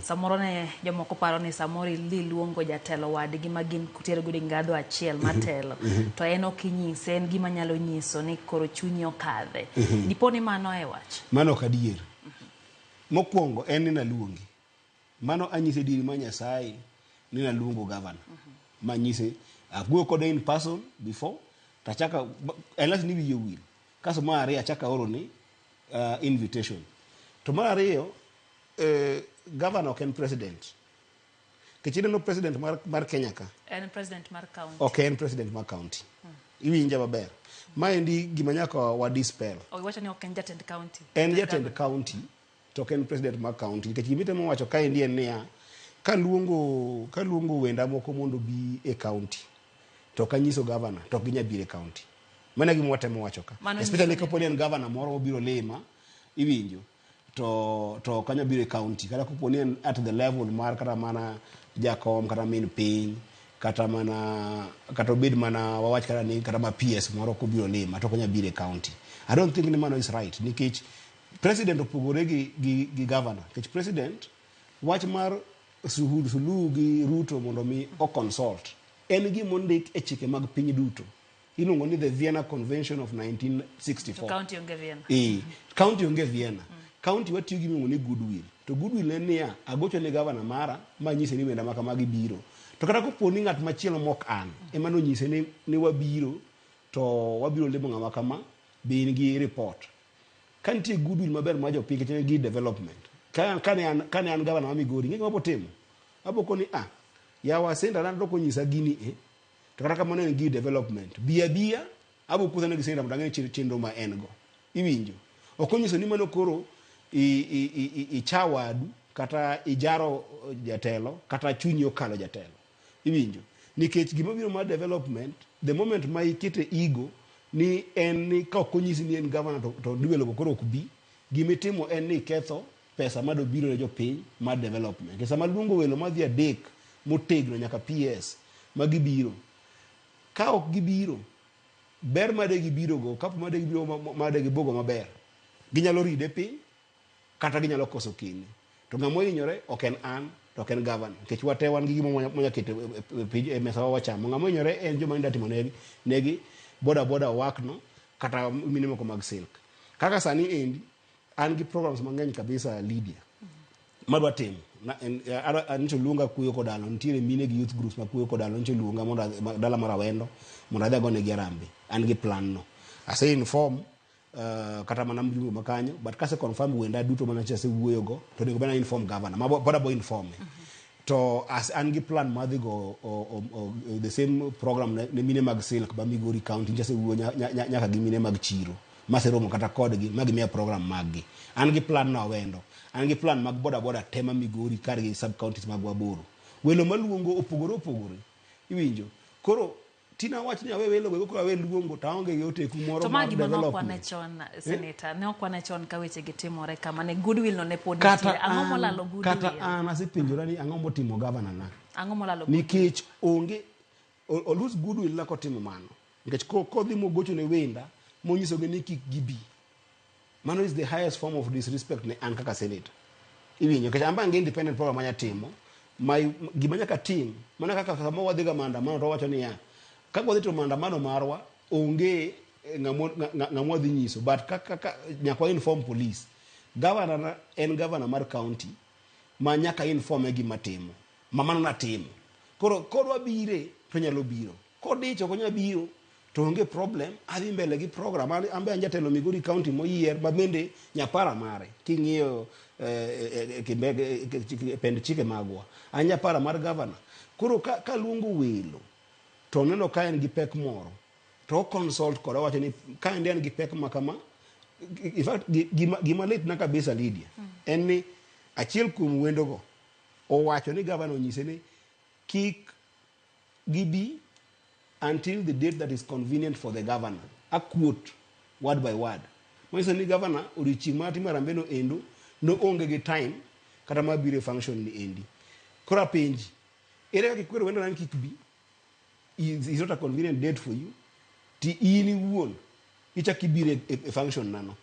S1: Samoro ne jomoko paro ni samoro idhi luongo jatelo wadgi ma gin kutero godo ngadho achiel matelo to en ok inyise en gima nyalo nyiso ni koro chunyi okadhe. Dipo ni mano e wach.
S31: Mano ok adier. Mokwongo en ni naluongi. Mano anyise diri ma Nyasaye ni naluongo governor. Manyise awuoyo kode in person before tachaka unless ni wiye owil. Kaso mar ariyo achaka aoro ni invitation. To mar ariyo governor ok en president. Nikech ineno president mar Kenya ka.
S1: En president mar county.
S31: Ok en president mar county. Iwinja maber. Maendi gima nyaka wa dispel.
S1: Owacho ni ok en jatend county.
S31: En jatend county to ok en president mar county. Nikech gima itemo wacho kaendi en niya, kaluongo wenda moko mondo bi e county to ok anyiso governor to ok ginyal biro e county. Mano e gima watemo wacho ka. Especially kapo ni en governor moro obiro lima, iwinjo, to ok anyal biro e county. Kata kapo ni en at the level mar kata mana jakom kata min piny kata mana kata obed mana wawach kata ni kata ma PS moro kobiro lima to ok onyal biro e county. I don't think ni mano is right nikech president opogore gi governor. Nikech president wach mar Suluhu gi Ruto mondo mi o consult en gima ondik e chike mag piny duto. Iluongo ni the Vienna Convention of 1964.
S1: To county onge Vienna.
S31: Eh, county onge Vienna. County watiyo gi miluongo ni goodwill. To goodwill en niya, agocho ne gavana mara manyise ni wenda makamagi biro. To kata kopo ni ng'at machielo mok an ema nonyise ni wabiro to wabiro limo ng'ama kama, be in gi report. Ka nitie goodwill maber mar jopiny nikech en gi development. Kane an gavana ma Migori, ing'e gima abo timo? Abo koni ah, yawa senator na dok onyisa gini e, to kata kamano en gi development. Bi abiya, abo kuthane gi senator mondo ang'e chenro ma en go. Iwinjo? Ok onyiso ni mano koro icha wadu kata ijaro jatelo kata chunyi okalo jatelo. Iwinjo? Nikech gima biro mar development, the moment ma ikete ego ni en ni ka ok onyisi ni en governor to develop koro ok bi, gimitimo en ni iketho pesa madobiro ne jopiny mar development. Nikech sama luongo welo madhi adek motegno nyaka PS ma gibiro, ka ok gibiro, ber made gibiro go, kapo made gibiro made gibugo maber, ginyalo ride piny kata ginyalo koso kene. To ng'ama ohinyore ok en an to ok en governor, nikech wate wan gi gima mwanya keto e mesa wa wachamo. Ng'ama ohinyore en joma nda timo negi boda boda owak no kata mine moko mag silk. Kaka sani endi an gi programs mang'eny kabisa Lydia madwa timo. Nyocha oluonga Kuyo Kodalo, nitiere mine gi youth groups ma Kuyo Kodalo, nyocha oluonga mondo dala mar Awendo mondo adhi agonegi harambee. An gi plan no. Ase inform kata mana mjumbe ma kanyo, but kase confirm wenda duto mana asewuoyo go, to onego bed ni inform governor. Ma pod abo inform. To as an gi plan mar dhi go the same program ne mine mag silk ba Migori County, nyocha asewuoyo nyaka gi mine mag chiro maseromo kata kodgi ma gimiya program mag gi. An gi plan no Awendo. An gi plan mag boda boda te ma Migori kar gi sub counties mag aboro. Welo maluongo opogore opogore. Iwinjo? Koro tina wach ni awe welo go koro awe luongo to aonge gi oteku moro
S1: To ma
S31: mar
S1: gima ne ok wane
S31: development.
S1: chon, senator, ne ok wane chon ka weche gi timore kama ne goodwill no ne pod
S31: Kata
S1: nitie. Ang'o
S31: an,
S1: molalo
S31: kata
S1: goodwill?
S31: an asepenjora ni ang'o motimo governor na.
S1: Ang'o molalo goodwill?
S31: Nikech onge o lose goodwill na kotimo mano. Nikech kodhi mogocho ne wenda monyisogi ni kik gibi. Mano is the highest form of disrespect ne an kaka senator. Iwinjo? Nikech an be an gi independent program manya timo. Gima nyaka tim, mana kaka sama wadhi ga maandamano to wawacho niya, ka wadhi to maandamano marwa onge ng'ama wadhi nyiso, but kaka nyaka wa inform police. Governor na en governor mar county ma nyaka inform e gima timo. Ma mano natimo. Koro kodwa bire to nyalo biro. Kodich ok onyal biro to onge problem, adhi mbele gi program. An be an jatelo Migori County moyier ma bende nyapara mare. King'iyo pend chike magwa. An nyapara mar governor. Koro ka luongo welo to neno ka en gi pek moro to o consult koda owacho ni ka endi an gi pek ma kama. In fact gima litna kabisa Lydia en ni achiel kuom wendogo owacho ni governor onyise ni kik gibi until the date that is convenient for the governor. A quote word by word. Manyiso ni governor odiochieng' mar timo harambee no endo no onge gi time kata mar biro e function ni endi. Koro apenji, ere kaka ikwero wendo ni kik bi? Is not a convenient date for you. Ti in iwuon ichak ibiro e function nano.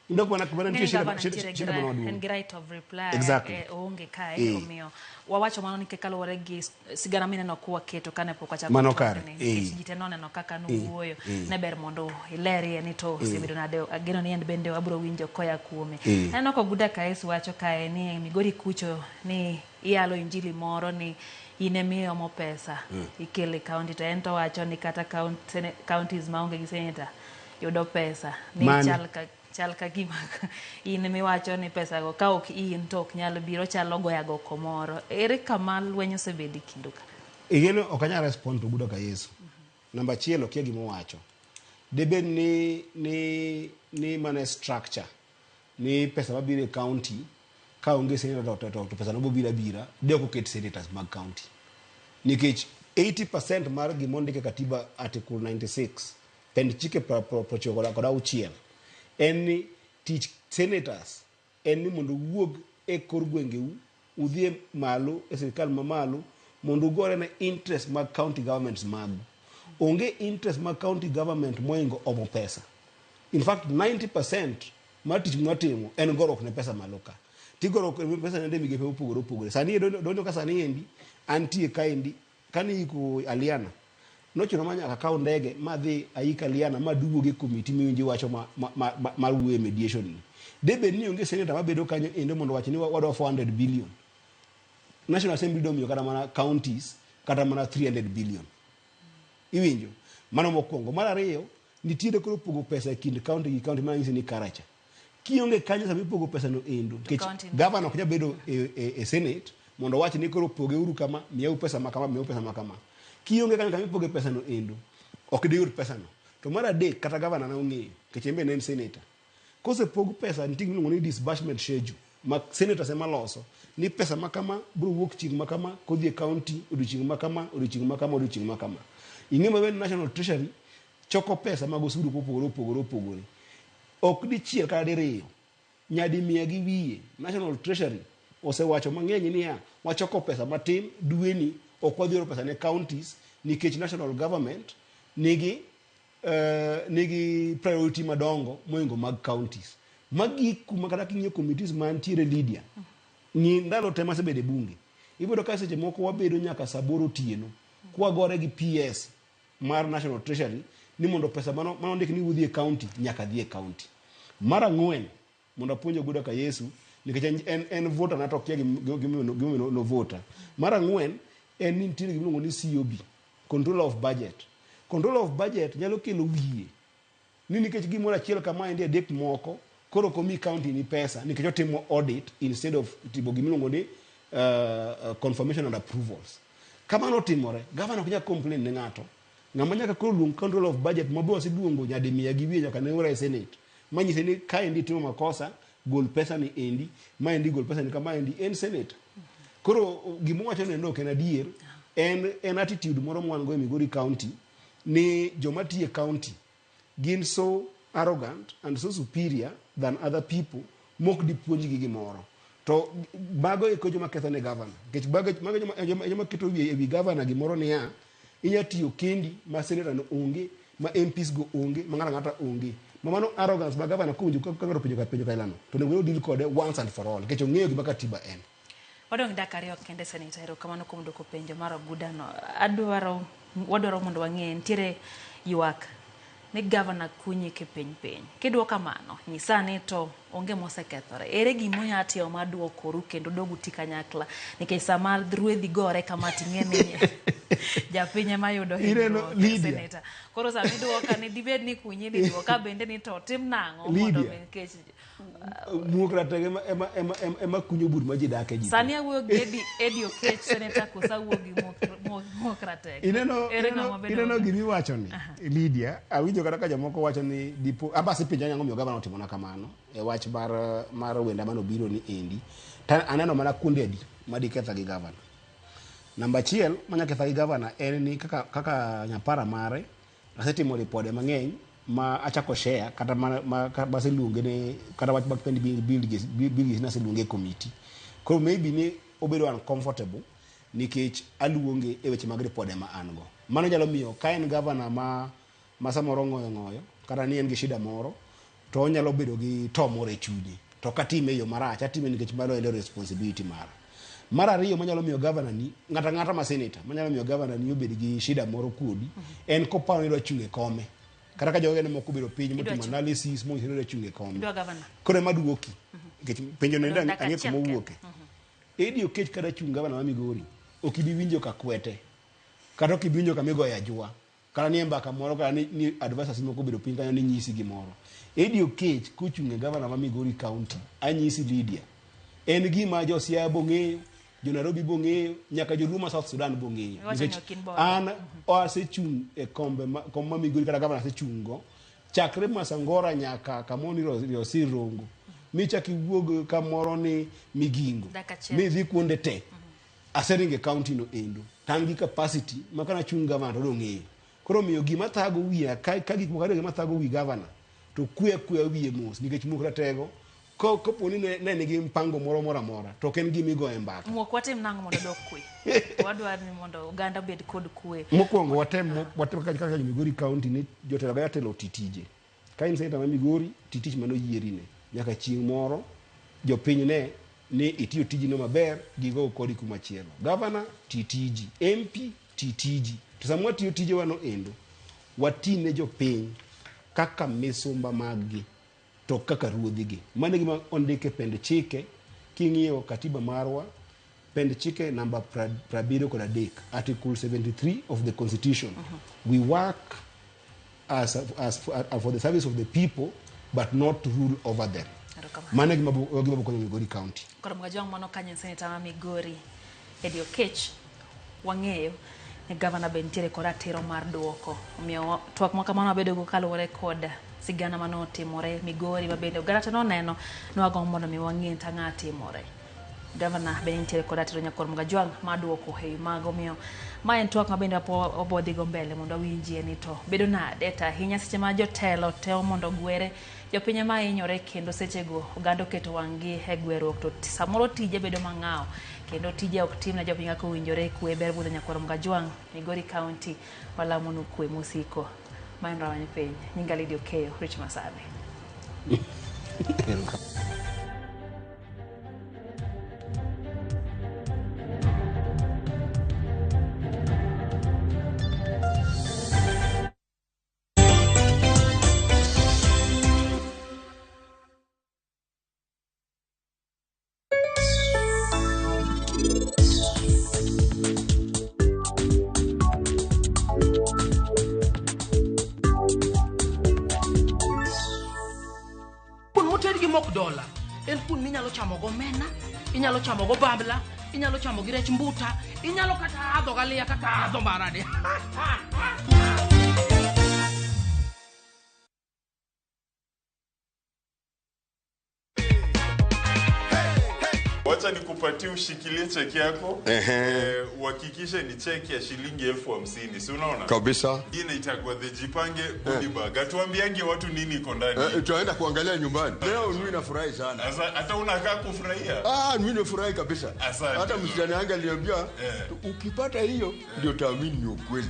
S31: Indok mana nitie
S1: Ng'eni
S31: shida
S1: gavana
S31: shida
S1: nitiere gi
S31: shida mana
S1: en
S31: maduong'.
S1: gi right of reply.
S31: Exactly.
S1: Oonge kae omiyo wawacho mano nikech kaluwore gi sigana mineno kwaketo kane pok wachako
S31: Mano
S1: twak
S31: kare.
S1: ni, nikech ji te noneno kaka nuwuoyo ne ber mondo ilerie ni to osebedo nade. Ageno ni en bende wabiro winjo koya kuome. Aneno ka Oguda Kaes wacho kae ni Migori kucho ni iyalo injili moro ni in emiomo pesa ikelo e county, to en to wacho ni kata counties maonge gi senator yudo pesa ni
S31: Mane?
S1: Chal ka gima in miwacho ni pesa go ka ok in to ok nyal biro, chalo goya go komoro. Ere kama lweny osebedo e kindu ka?
S31: Igeno ok anyal respond to Oguda ka Yesu. Namba achiel, okia gima owacho. Debed ni mana structure ni pesa mabiro e county ka onge senator to pesa no bobiro abira de ok oket senators mag county. Nikech 80% mar gima ondik e katiba article 96 pend chike 96 en ni tich senators en ni mondo uwuog e kor gwengeu udhi e malo e sirikal mamalo mondo ugore ne interest mag county governments magu. Onge interest mag county government moingo omo pesa. In fact 90% mar tich mwatimo en goruok ne pesa malo ka. Tigoruok ne pesa nende migepe mopogore opogore. Sani donjo ka sani endi antie kaendi kane iko Aliana Nochuno ma nyaka akaw ndege madhi aika Liana maduogo e komiti miwinjo iwacho ma, ma, ma, ma, mar wuoyo e mediation ni. Debed ni onge senator mabedo kanyo endo mondo owach ni wadwa 400 billion. National Assembly domiyo kata mana counties kata mana 300 billion. Iwinjo? Mano mokwongo. Mar ariyo, nitiere koro pogo pesa e kind county gi county manyisi ni karacha. Kionge kanyo sama ipogo pesa no endo, nikech
S1: county no.
S31: gavana ok nyal bedo e senate mondo owach ni koro poge uru kama, miyau pesa ma kama, miyau pesa ma kama. Kionge kanyo kama ipoge pesa no endo, ok diyud pesa no. To mar adek, kata gavana ne ong'eyo, nikech en be ne en senator. Kosepog pesa, nitie gima iluongo ni disbursement schedule ma senators ema loso ni pesa ma kama biro wuok chieng' ma kama kodhi e county odiochieng' ma kama, odiochieng' ma kama, odiochieng' ma kama. Ing'e maber ni National Treasury choko pesa mag osuru mopogore opogore opogore. Ok dichiel kata diriyo, nyadi mia gi wiye National Treasury osewacho mang'eny niya wachoko pesa matin dweni ok wadhi oro pesa ne counties nikech national government nigi priority madongo moingo mag counties. Magik kuma kata king'iyo committees mantiere Lydia, ng'i ndalo te masebedo e bunge, ibiro ka seche moko wabedo nyaka saa aboro otieno kwagore gi PS mar National Treasury ni mondo pesa mano ondik ni udhi e county nyaka dhi e county. Mar ang'wen, mondo apuonj Oguda ka Yesu nikech en voter na to okia gimomiyo no vota. Mar ang'wen en ni nitiere gima iluongo ni COB, Controller of Budget. Controller of Budget nyalo kelo wiye ni nikech gimoro achiel kama endi adek moko koro ok omi county ni pesa nikech otimo audit instead of timo gima iluongo ni confirmation and approvals. Kamano otimore, governor ok nyal complain ne ng'ato. Ng'ama nyaka koro luong control of budget ma be waseluongo nyadi mia gi wiye nyaka ne ora e senate. Manyise ni kaendi itimo makosa, gol pesa ni endi, maendi gol pesa ni kama endi en senator. Koro gima owacho ni ok en adier, en attitude moro ma wan go e Migori County ni joma tiyo e county gin so arrogant and so superior than other people mok dipuonjgi gimoro. To mago eko joma ketho ne governor. Nikech mago joma keto wiye ewi governor gimoro niya, inya tiyo kendi ma senator no onge, ma MPs go onge, ma ng'ato ang'ata onge. Ma mano arrogance ma governor kowinjo ka ng'ato penjo ka penjo kailano, to onego deal kode once and for all, nikech ong'eyo gima katiba en.
S1: Wadong' dakika ariyo kende Senator, erokamano kuom duoko penjo mar Ogudano. Wadwaro mondo wang'e nitiere ywak ni gavana kunyi kipiny piny. Kiduoko kamano, nyisa ni to onge mosekethore. Ere gima unya timo mar duokoru kendo dogu ti kanyakla? Nikech sama ruedhi gore kama ting'e ni japiny ema yudo hinyruok,
S31: Lydia.
S1: Senator. Koro sama iduoka ni dibed ni kunyi ni duoka bende ni to tim nang'o mondo
S31: Lydia.
S1: mi nikech
S31: Muok ratego ema kunyo bur ma ji dake ji.
S1: Sani awuoyo gi Eddie Oketch, Senator, koso awuoyo gi Muok Ratego? Ere ng'ama bedo
S31: Ineno gima iwacho ni Lydia, awinjo kata ka jomoko wacho ni dipo amba asepenjo ang'o momiyo gavana otimona kamano e wach mar wenda manobiro ni endi. Ta aneno mana kuonde adi madiketha gi gavana. Namba achiel manya ketha gi gavana en ni kaka nyapara mare asetimo ripode mang'eny ma achako share kata ma aseluonge ne kata wach mag pend bill bill naseluonge e committee. Koro maybe ni obedo uncomfortable nikech aluonge e weche mag ripode ma an go. Mano nyalo miyo ka en gavana ma samoro ng'oyo ng'oyo kata ni en gi shida moro to onyalo bedo gi to moro e chunye. To katime e yo marach, atime nikech mano en responsibility mara. Mar ariyo manyalo miyo gavana ni, ng'ato ang'ata ma senator, manyalo miyo gavana ni obed gi shida moro kodi, en koparo ni idwa chung' e kome. Kata ka joge moko obedo piny motimo analysis monyiso ni idwa chung' e kome.
S1: Idwa gavana.
S31: Koro ema duoki. Nikech penjo no
S1: Odong' dakika
S31: ang'e
S1: achiel
S31: kuma
S1: kende.
S31: owuoke. Eddie Oketch kata chung' gavana ma Migori, ok ibi winjo ka kwete. Kata ok ibi winjo kama igoye ajwa. Kata ni e mbaka moro, kata ni advisors moko obedo piny kanyo ni nyisi gimoro. Eddie Oketch kochung' e gavana ma Migori County, anyisi Lydia. En gima jo Siaya bong'eyo, jo Nairobi bong'eyo, nyaka joluo ma South Sudan bong'eyo.
S1: Iwacho ni
S31: Nikech
S1: ok in boda.
S31: an asechung' e kombe ma, kom ma Migori kata gavana asechung' go, chakre Masangora nyaka kamoro ni Riosir Rongo. Michak iwuog kamoro ni Migingo.
S1: Dakika achiel.
S31: Midhi kuonde te. Aseringo e county no endo. To an gi capacity ma kana chung' gavana to dong'eyo. Koro miyo gima thago wiya ka gik moko ariyo gima thago wi gavana to kwe akweya wiye mos nikech Muok Ratego kopo ni ne nigi mpango moro amora to ok en gima igoye mbaka.
S1: Muok watim nang'o mondo odok kwe? Wadwaro ni mondo oganda obed kod kwe.
S31: Mokwongo watem kaka Migori County ni jotelo ka jatelo oti tije. Ka in senator ma Migori, ti tich mane oyierine. Nyaka chieng' moro jopiny ne ni itiyo tijino maber, gigo kodi kuma chielo. Governor, ti tiji. MP, ti tiji. To sama watiyo tijewa no endo, wati ne jopiny kaka misumba maggi to kaka ruodhigi. Mano e gima ondik e pend chike. King'iyo katiba marwa, pend chike namba 73, article 73 of the constitution. We work as for the service of the people, but not to rule over them. Mano e gima bokonyo Migori County.
S1: Koro Mgajwang' mano kanyo en seneta ma Migori Eddie Oketch. Wang'eyo ni gavana be nitiere kod ratiro mar duoko. Omiyo twak ma kamano wabedogo kaluwore kod sigana manotimore Migori ma bende oganda te noneno ni wagombo mondo mi wang'e to ang'o timore. Gavana be nitiere kod ratiro nyakwar Mgajwang' mar duoko e wi mago. Omiyo ma en twak ma bende wabo dhigo mbele mondo wawinjie ni to bedo nade to ahinya seche ma jotelo temo mondo ogwere jopiny ema hinyore kendo sechego oganda oketo wang'gi e gweruok to samoro tije bedo mang'aw kendo tije ok tim ne jopiny kaka owinjore. Kwe ber budho nyakwar Mgajwang' Migori County walamonu kwe mosiko. Ma en Rawany Piny. Nyinga Lydia Okeyo, Rich Masabi.
S4: Kuon moted gi mok dola en kuon minyalo chamo go omena, inyalo chamo go bambla, inyalo chamo gi rech mbuta, inyalo kata adho galiya kaka adho marani.
S29: Wacha nikupatie ushikilie cheki yako. Uhakikishe ni cheki ya shilingi 50,000, si unaona?
S5: Kabisa.
S29: Hii inaitagwa the Jipange goodie bag. Hatuambiangi watu nini iko ndani.
S5: Tunaenda kuangalia nyumbani. Leo mimi nafurahi sana.
S29: Sasa hata unakaa kufurahia?
S5: Mimi nafurahi kabisa.
S29: Asante.
S5: Hata msichana yangu aliniambia ukipata hiyo ndio taamini ni ukweli.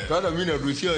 S5: Sasa mimi naruhusiwa.